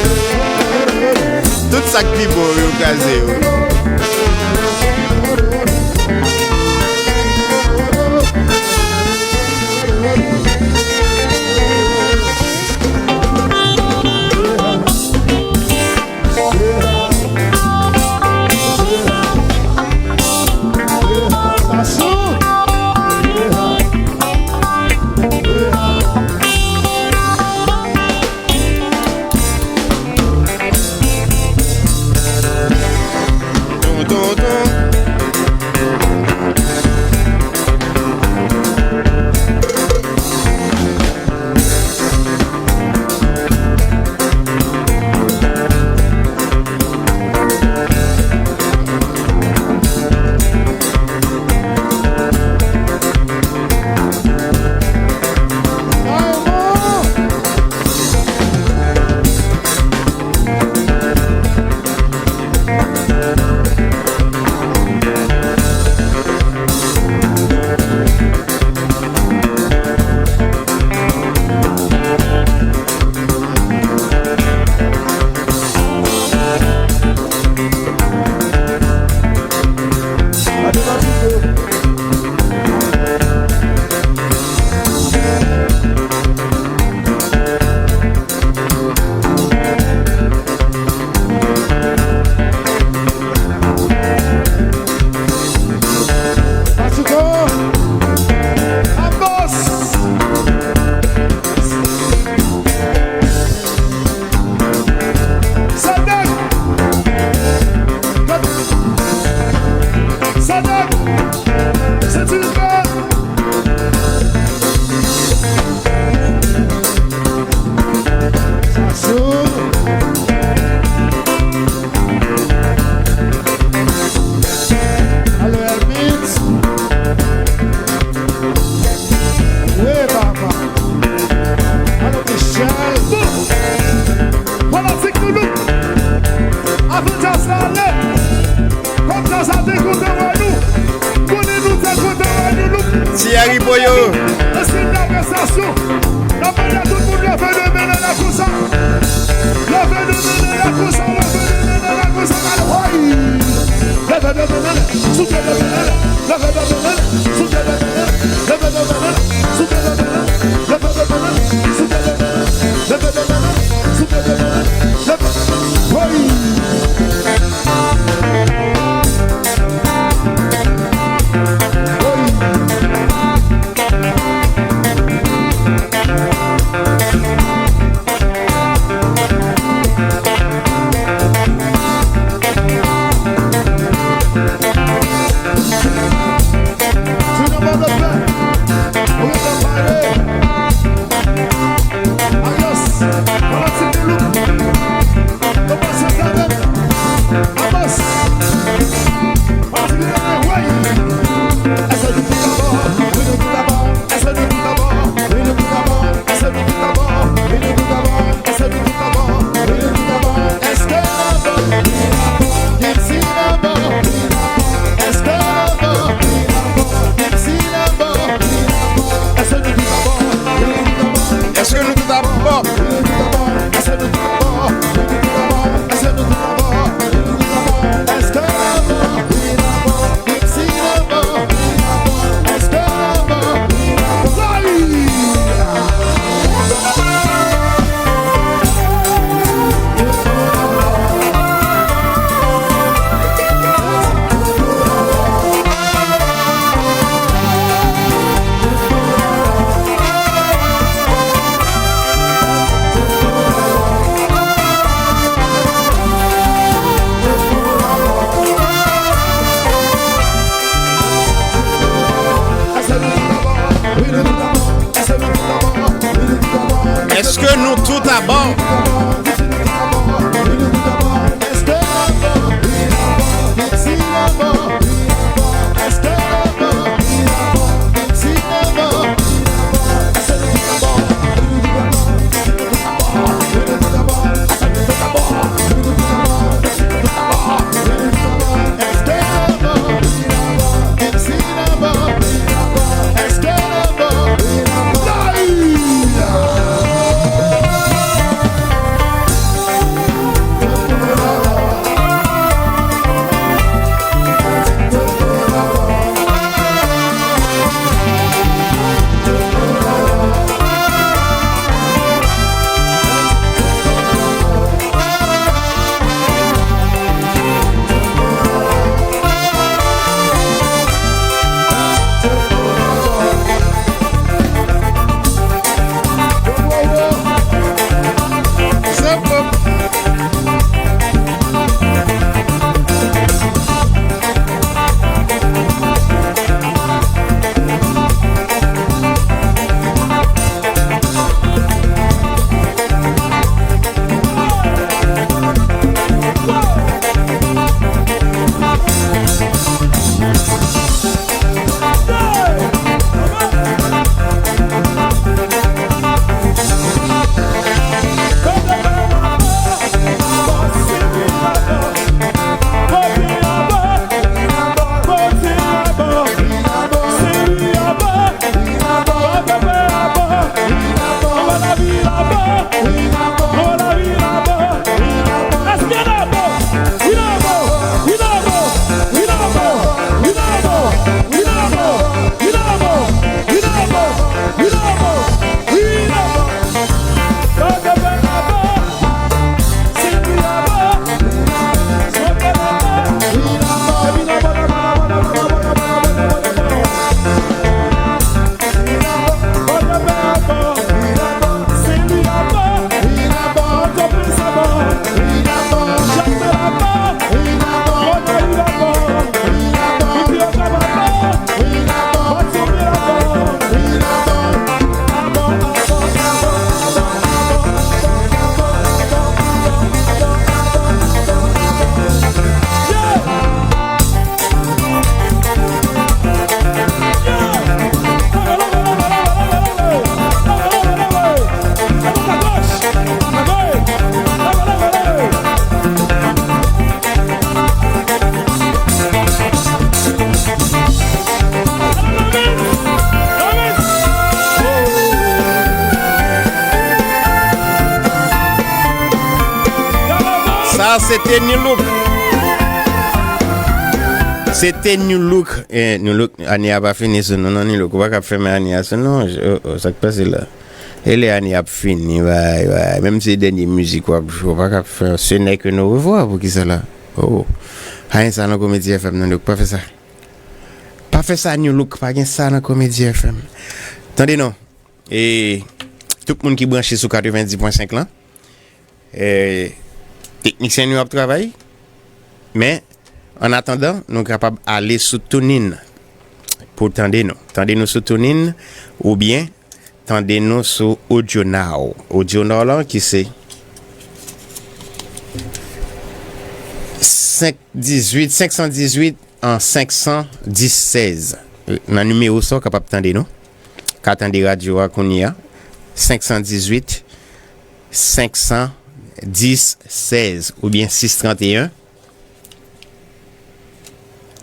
Tout sa k pi bon, yo kraze yo. N ap mande tout moun leve de men n anlè konsa. Leve de men n anlè konsa, leve de men n anlè konsa, gade, woy! Leve de men n anlè, soulve de men n anlè, leve de men n anlè, soulve de men n anlè, leve de men n anlè, soulve de men n anlè, leve de men n anlè, soulve de men n anlè, leve de men n anlè, soulve de men n anlè, leve, woy! Èske nou tout ap bon? Èske nou tout ap bon? Se te New Look. Se te New Look. Eh, New Look, ane a pa fini sou nou, non, New Look. Ou pa ka fèmen ane a sou nou. Oh, oh, sa k pase la? E lè ane ap fini, bay, bay. Menm si se dènye mizik w ap jwe, ou pa ka fè Ce n'est que nous revoir, poukisa la? Oh. Ayen sa nan Komedi F M, non, New Look. Pa fè sa. Pa fè sa, New Look. Pa gen sa nan Komedi F M. Tande non. E tout moun ki branche sou katrevenndis pwen senk lan, e, teknisyen nou ap travay, men, an atandan, nou kapab ale sou TuneIn pou tande nou. Tande nou sou TuneIn oubyen tande nou sou AudioNow. AudioNow lan ki se senk dizuit, senk san dizuit an senk san dis sèz. Nan nimewo sa w kapab tande nou. Ka tande radyo a kounye a. Senk san dizuit, senk san dis sèz oubyen sis trant e en,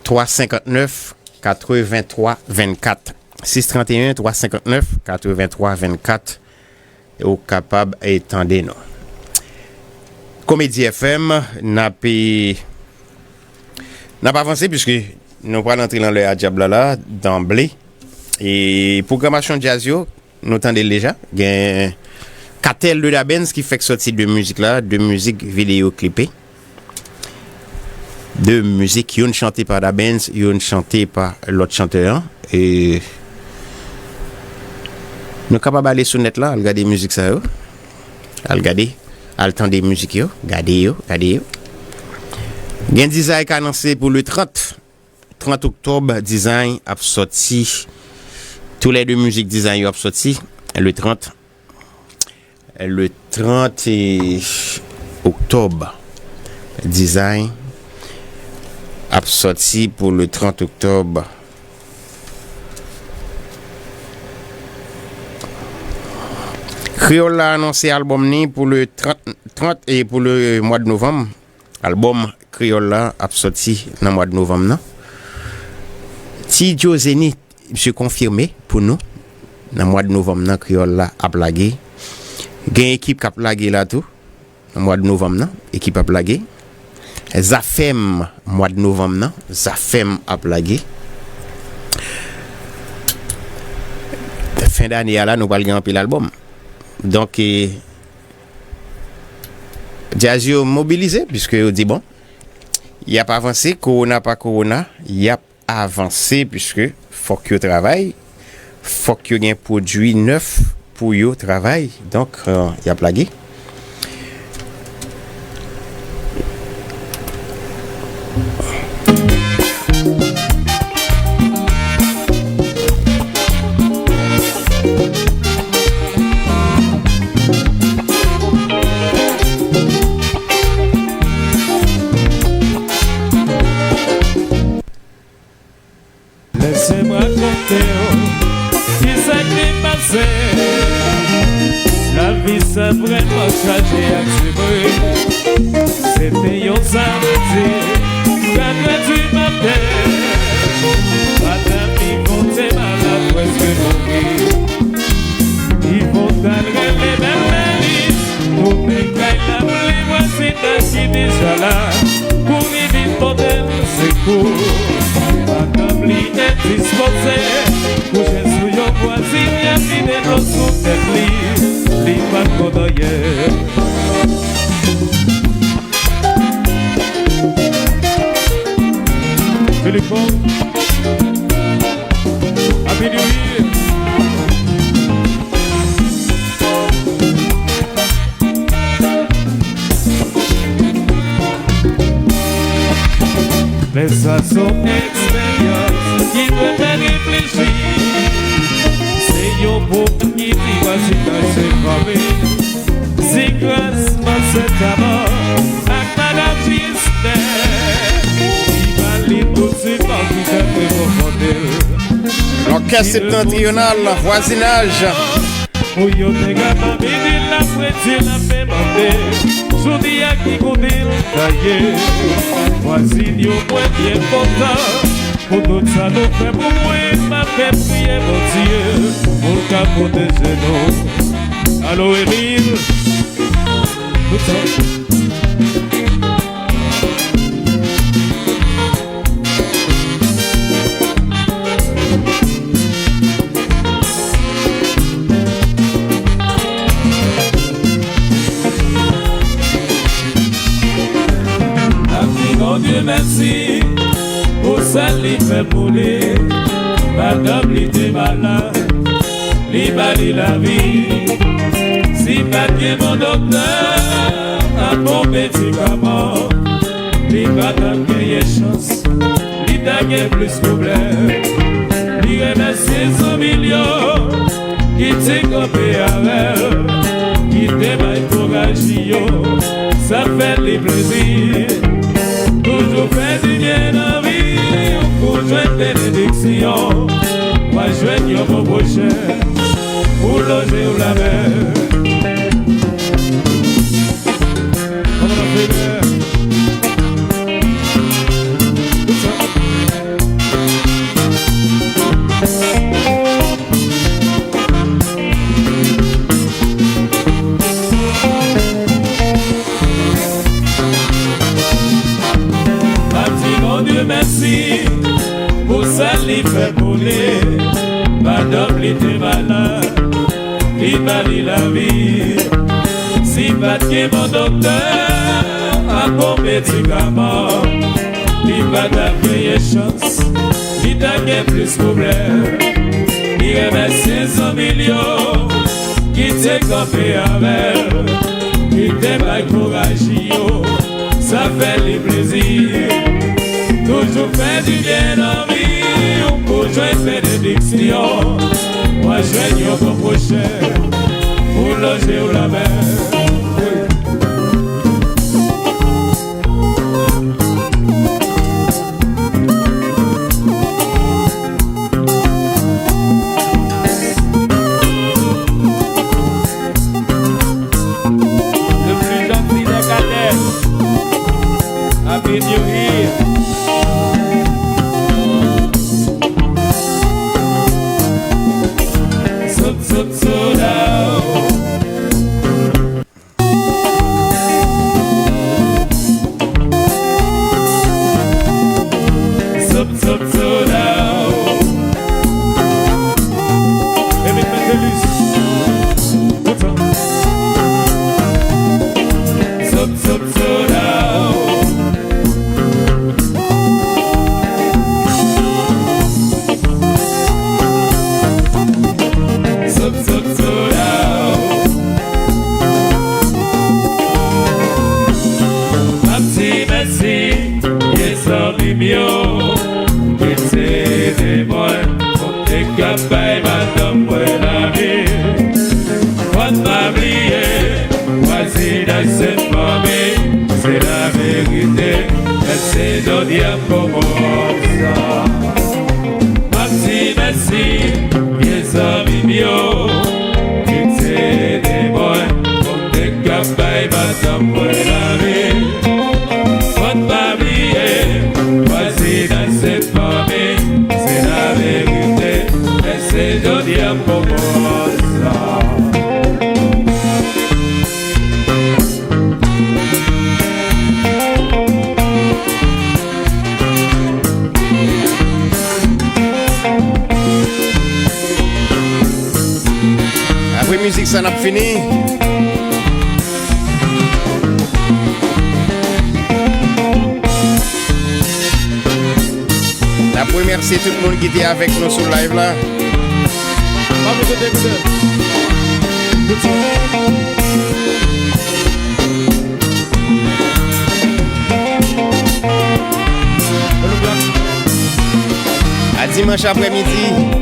twa senkant nèf, katrevenntwa vennkat. Sis trant e en, twa senkant nèf, katrevenntwa vennkat. Ou kapab, e, tande nou. Komedi F M, n ap, e, n ap avanse piske nou pral antre nan lè a dyab la, la, danble. E pwogramasyon djaz yo, nou tande l deja. Gen Katèl de Dabens ki fèk sòti de mizik la, de mizik videyo klipe. De mizik, youn chante pa Dabens, youn chante pa lòt chantè an. E nou kapab ale sou nèt la, al gade mizik sa yo. Al gade, al tande mizik yo, gade yo, gade yo. Gen Dizay k anonse pou le trant, trant oktòb, Dizay ap sòti. Toulède mizik Dizay yo ap sòti le trant. Le trant oktòb, Dizay ap sòti pou le trant oktòb. Kreyòl la anonse albòm ni pou le trant, trant e pou le mwa de novanm. Albòm Kreyòl la ap sòti nan mwa de novanm nan. Ti Joe Zenith, misye konfime pou nou. Nan mwa de novanm nan, Kreyòl la ap lage. Gen ekip k ap lage la tou. Nan mwa de novanm nan, ekip ap lage. Zafèm, mwa de novanm nan, Zafèm ap lage. Fen dane a la, nou pral gen anpil albòm. Donk, e, djaz yo mobilize, piske yo di, bon, y ap avanse, kowona pa kowona, y ap avanse, piske fòk yo travay, fòk yo gen pwodui nèf pou yo travay. Donk, e, y ap lage. Lèse m rakonte w kisa k te pase. Lavi sa vrèman chaje ak sebre. Se te yon samdi, katrè di maten. Madanm Ivon te malad, prèske mouri. Ivon t al rele bèlmè li. Tounen kay la, li vwazinaj ki deja la. Kouri vin pote l sekou. Madanm li endispoze. Kouche sou yon vwazin, y ap vide dlo sou tèt li. Li pa t konn anyen. Filipo. Happy New Year. Men sa se yon eksperyans ki dwe fè reflechi. Se yon pwoblèm ki pi fasil nan se fanmi. Si gras Mansèt Ama ak Madan Jistè, li ba li tout sipò ki fè rekonfòte l. Lòkès Septantriyonal, vwazinaj. Pou yo te ka pa vini, l ap redi, l ap demande. Jodi a ki kote l ta ye? Vwazin yo, mwen byen kontan. Pou tout sa nou fè pou mwen, m ap fè priye Bondye pou l ka pwoteje nou. Alo, Emil. Tout sa. Mèsi pou sa li fè pou li. Madanm li te malad, li ba li lavi. Si pa t gen bon doktè ak bon medikaman, li pa t ap genyen chans, li ta gen plis pwoblèm. Li remèsye zanmi l yo ki te kanpe avè l, ki te bay kouraj yo, sa fè li plezi. Toujou fè dibyen nan vi w pou jwenn benediksyon. W a jwenn yon bon pwochen pou lonje w lamè. Kòman n ap fè, Senyè? M ap di Bondye mèsi pou sa li fè pou li. Madanm li te malad, li ba li lavi. Si pa t gen bon doktè ak bon medikaman, li pa t ap genyen chans, li t ap gen plis pwoblèm. Li remèsye zanmi l yo ki te kanpe avè l, ki te bay kouraj yo, sa fè li plezi. Toujou fè dibyen nan vi w pou jwenn benediksyon. W a jwenn yon bon pwochen pou lonje w lamen. Le plus gentil des cadets. Happy New Year. Sot, sot, sot, ah, oh. Sot, sot, sot, ah, oh. Evangelist. Sot, sot, sot, ah, oh. Sot, sot, sot, ah, oh. M ap di mèsi, vye zanmi m yo, ki te ede mwen, pou m te ka bay madanm mwen lavi. Fò n pa bliye, vwazinaj se fanmi, se laverite, mèsi jodi a pou konsa. M ap di mèsi, vye zanmi m yo, ki te ede mwen, pou m te ka bay madanm mwen lavi. Fò n pa bliye, vwazinaj se fanmi, se laverite, mèsi jodi a pou konsa. Apre mizik sa, n ap fini. N ap remèsye tout moun ki te avèk nou sou live la. A dimanch aprèmidi.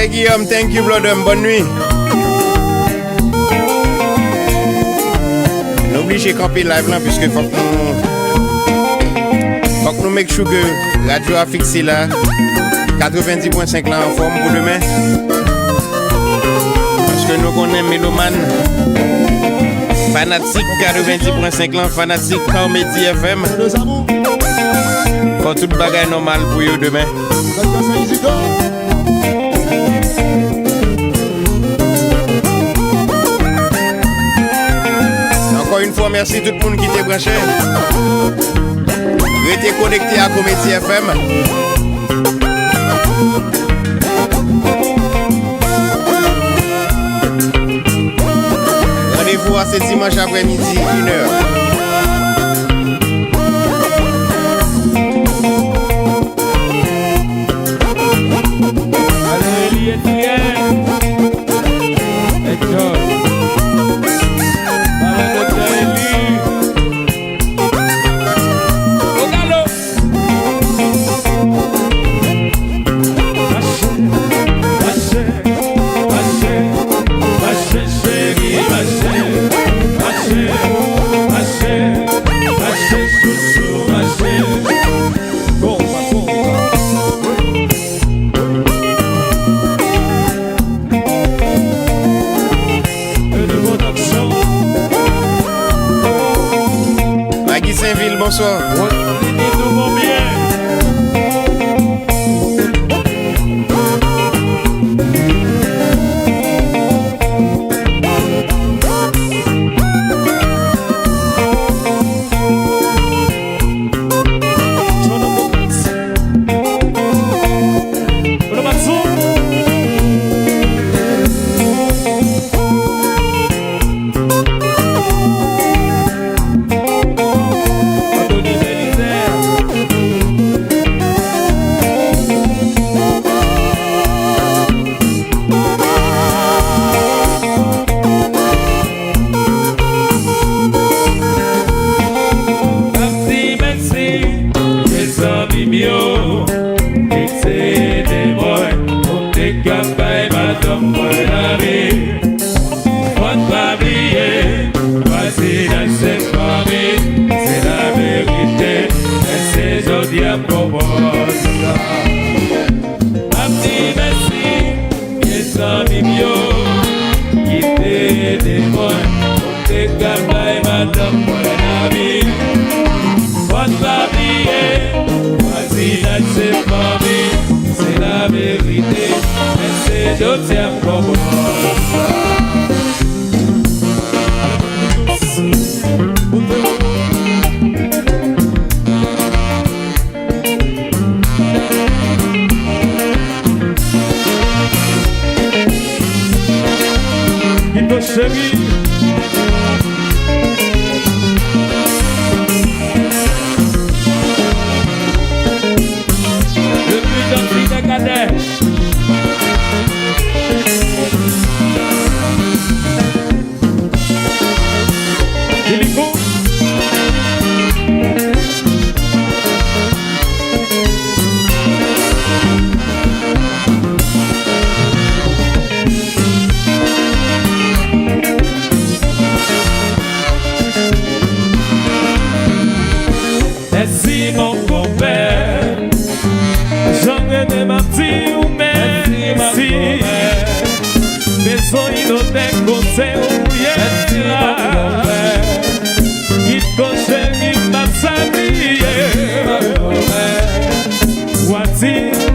Guillaume, thank you, brother. Bòn nwi. Nou oblije kanpe live lan, piske fòk nou, fòk nou make sure ke radyo a fikse la. Katrevenndis pwen senk la anfòm pou demen. Paske nou konnen meloman, fanatik katrevenndis pwen senk lan, fanatik Carmeti F M. Fò tout bagay nòmal pou yo demen. Ankò yon fwa, mèsi tout moun ki te branche. Rete konekte a Komedi F M. Randevou a se dimanch aprèmidi, inè. Ale, Eli Etienne. Enjoy. Papa Doktè Eli. O galo. Mache, mache, mache, mache, cheri, mache, mache, mache, mache, chouchou, mache. Konpa, konpa. Maggie Sainville, bonswa. M ap di mèsi, mezanmi m yo, ki te ede mwen, pou m te ka bay madanm mwen lavi. Fò n pa bliye, vwazinaj se fanmi, se laverite, men se jodi a m konprann sa. M ap di mèsi, mezanmi m yo, ki te ede mwen, pou m te ka bay madanm mwen lavi. Fò n pa bliye, vwazinaj se fanmi, se laverite, men se jodi a m konprann sa. Kito cheri. Le plus gentil des cadets. Li gon. Mèsi, mon konpè. Jean René, m ap di w mèsi. Bezwen inodè kote w ye la. Kito cheri, m ap salye. W a di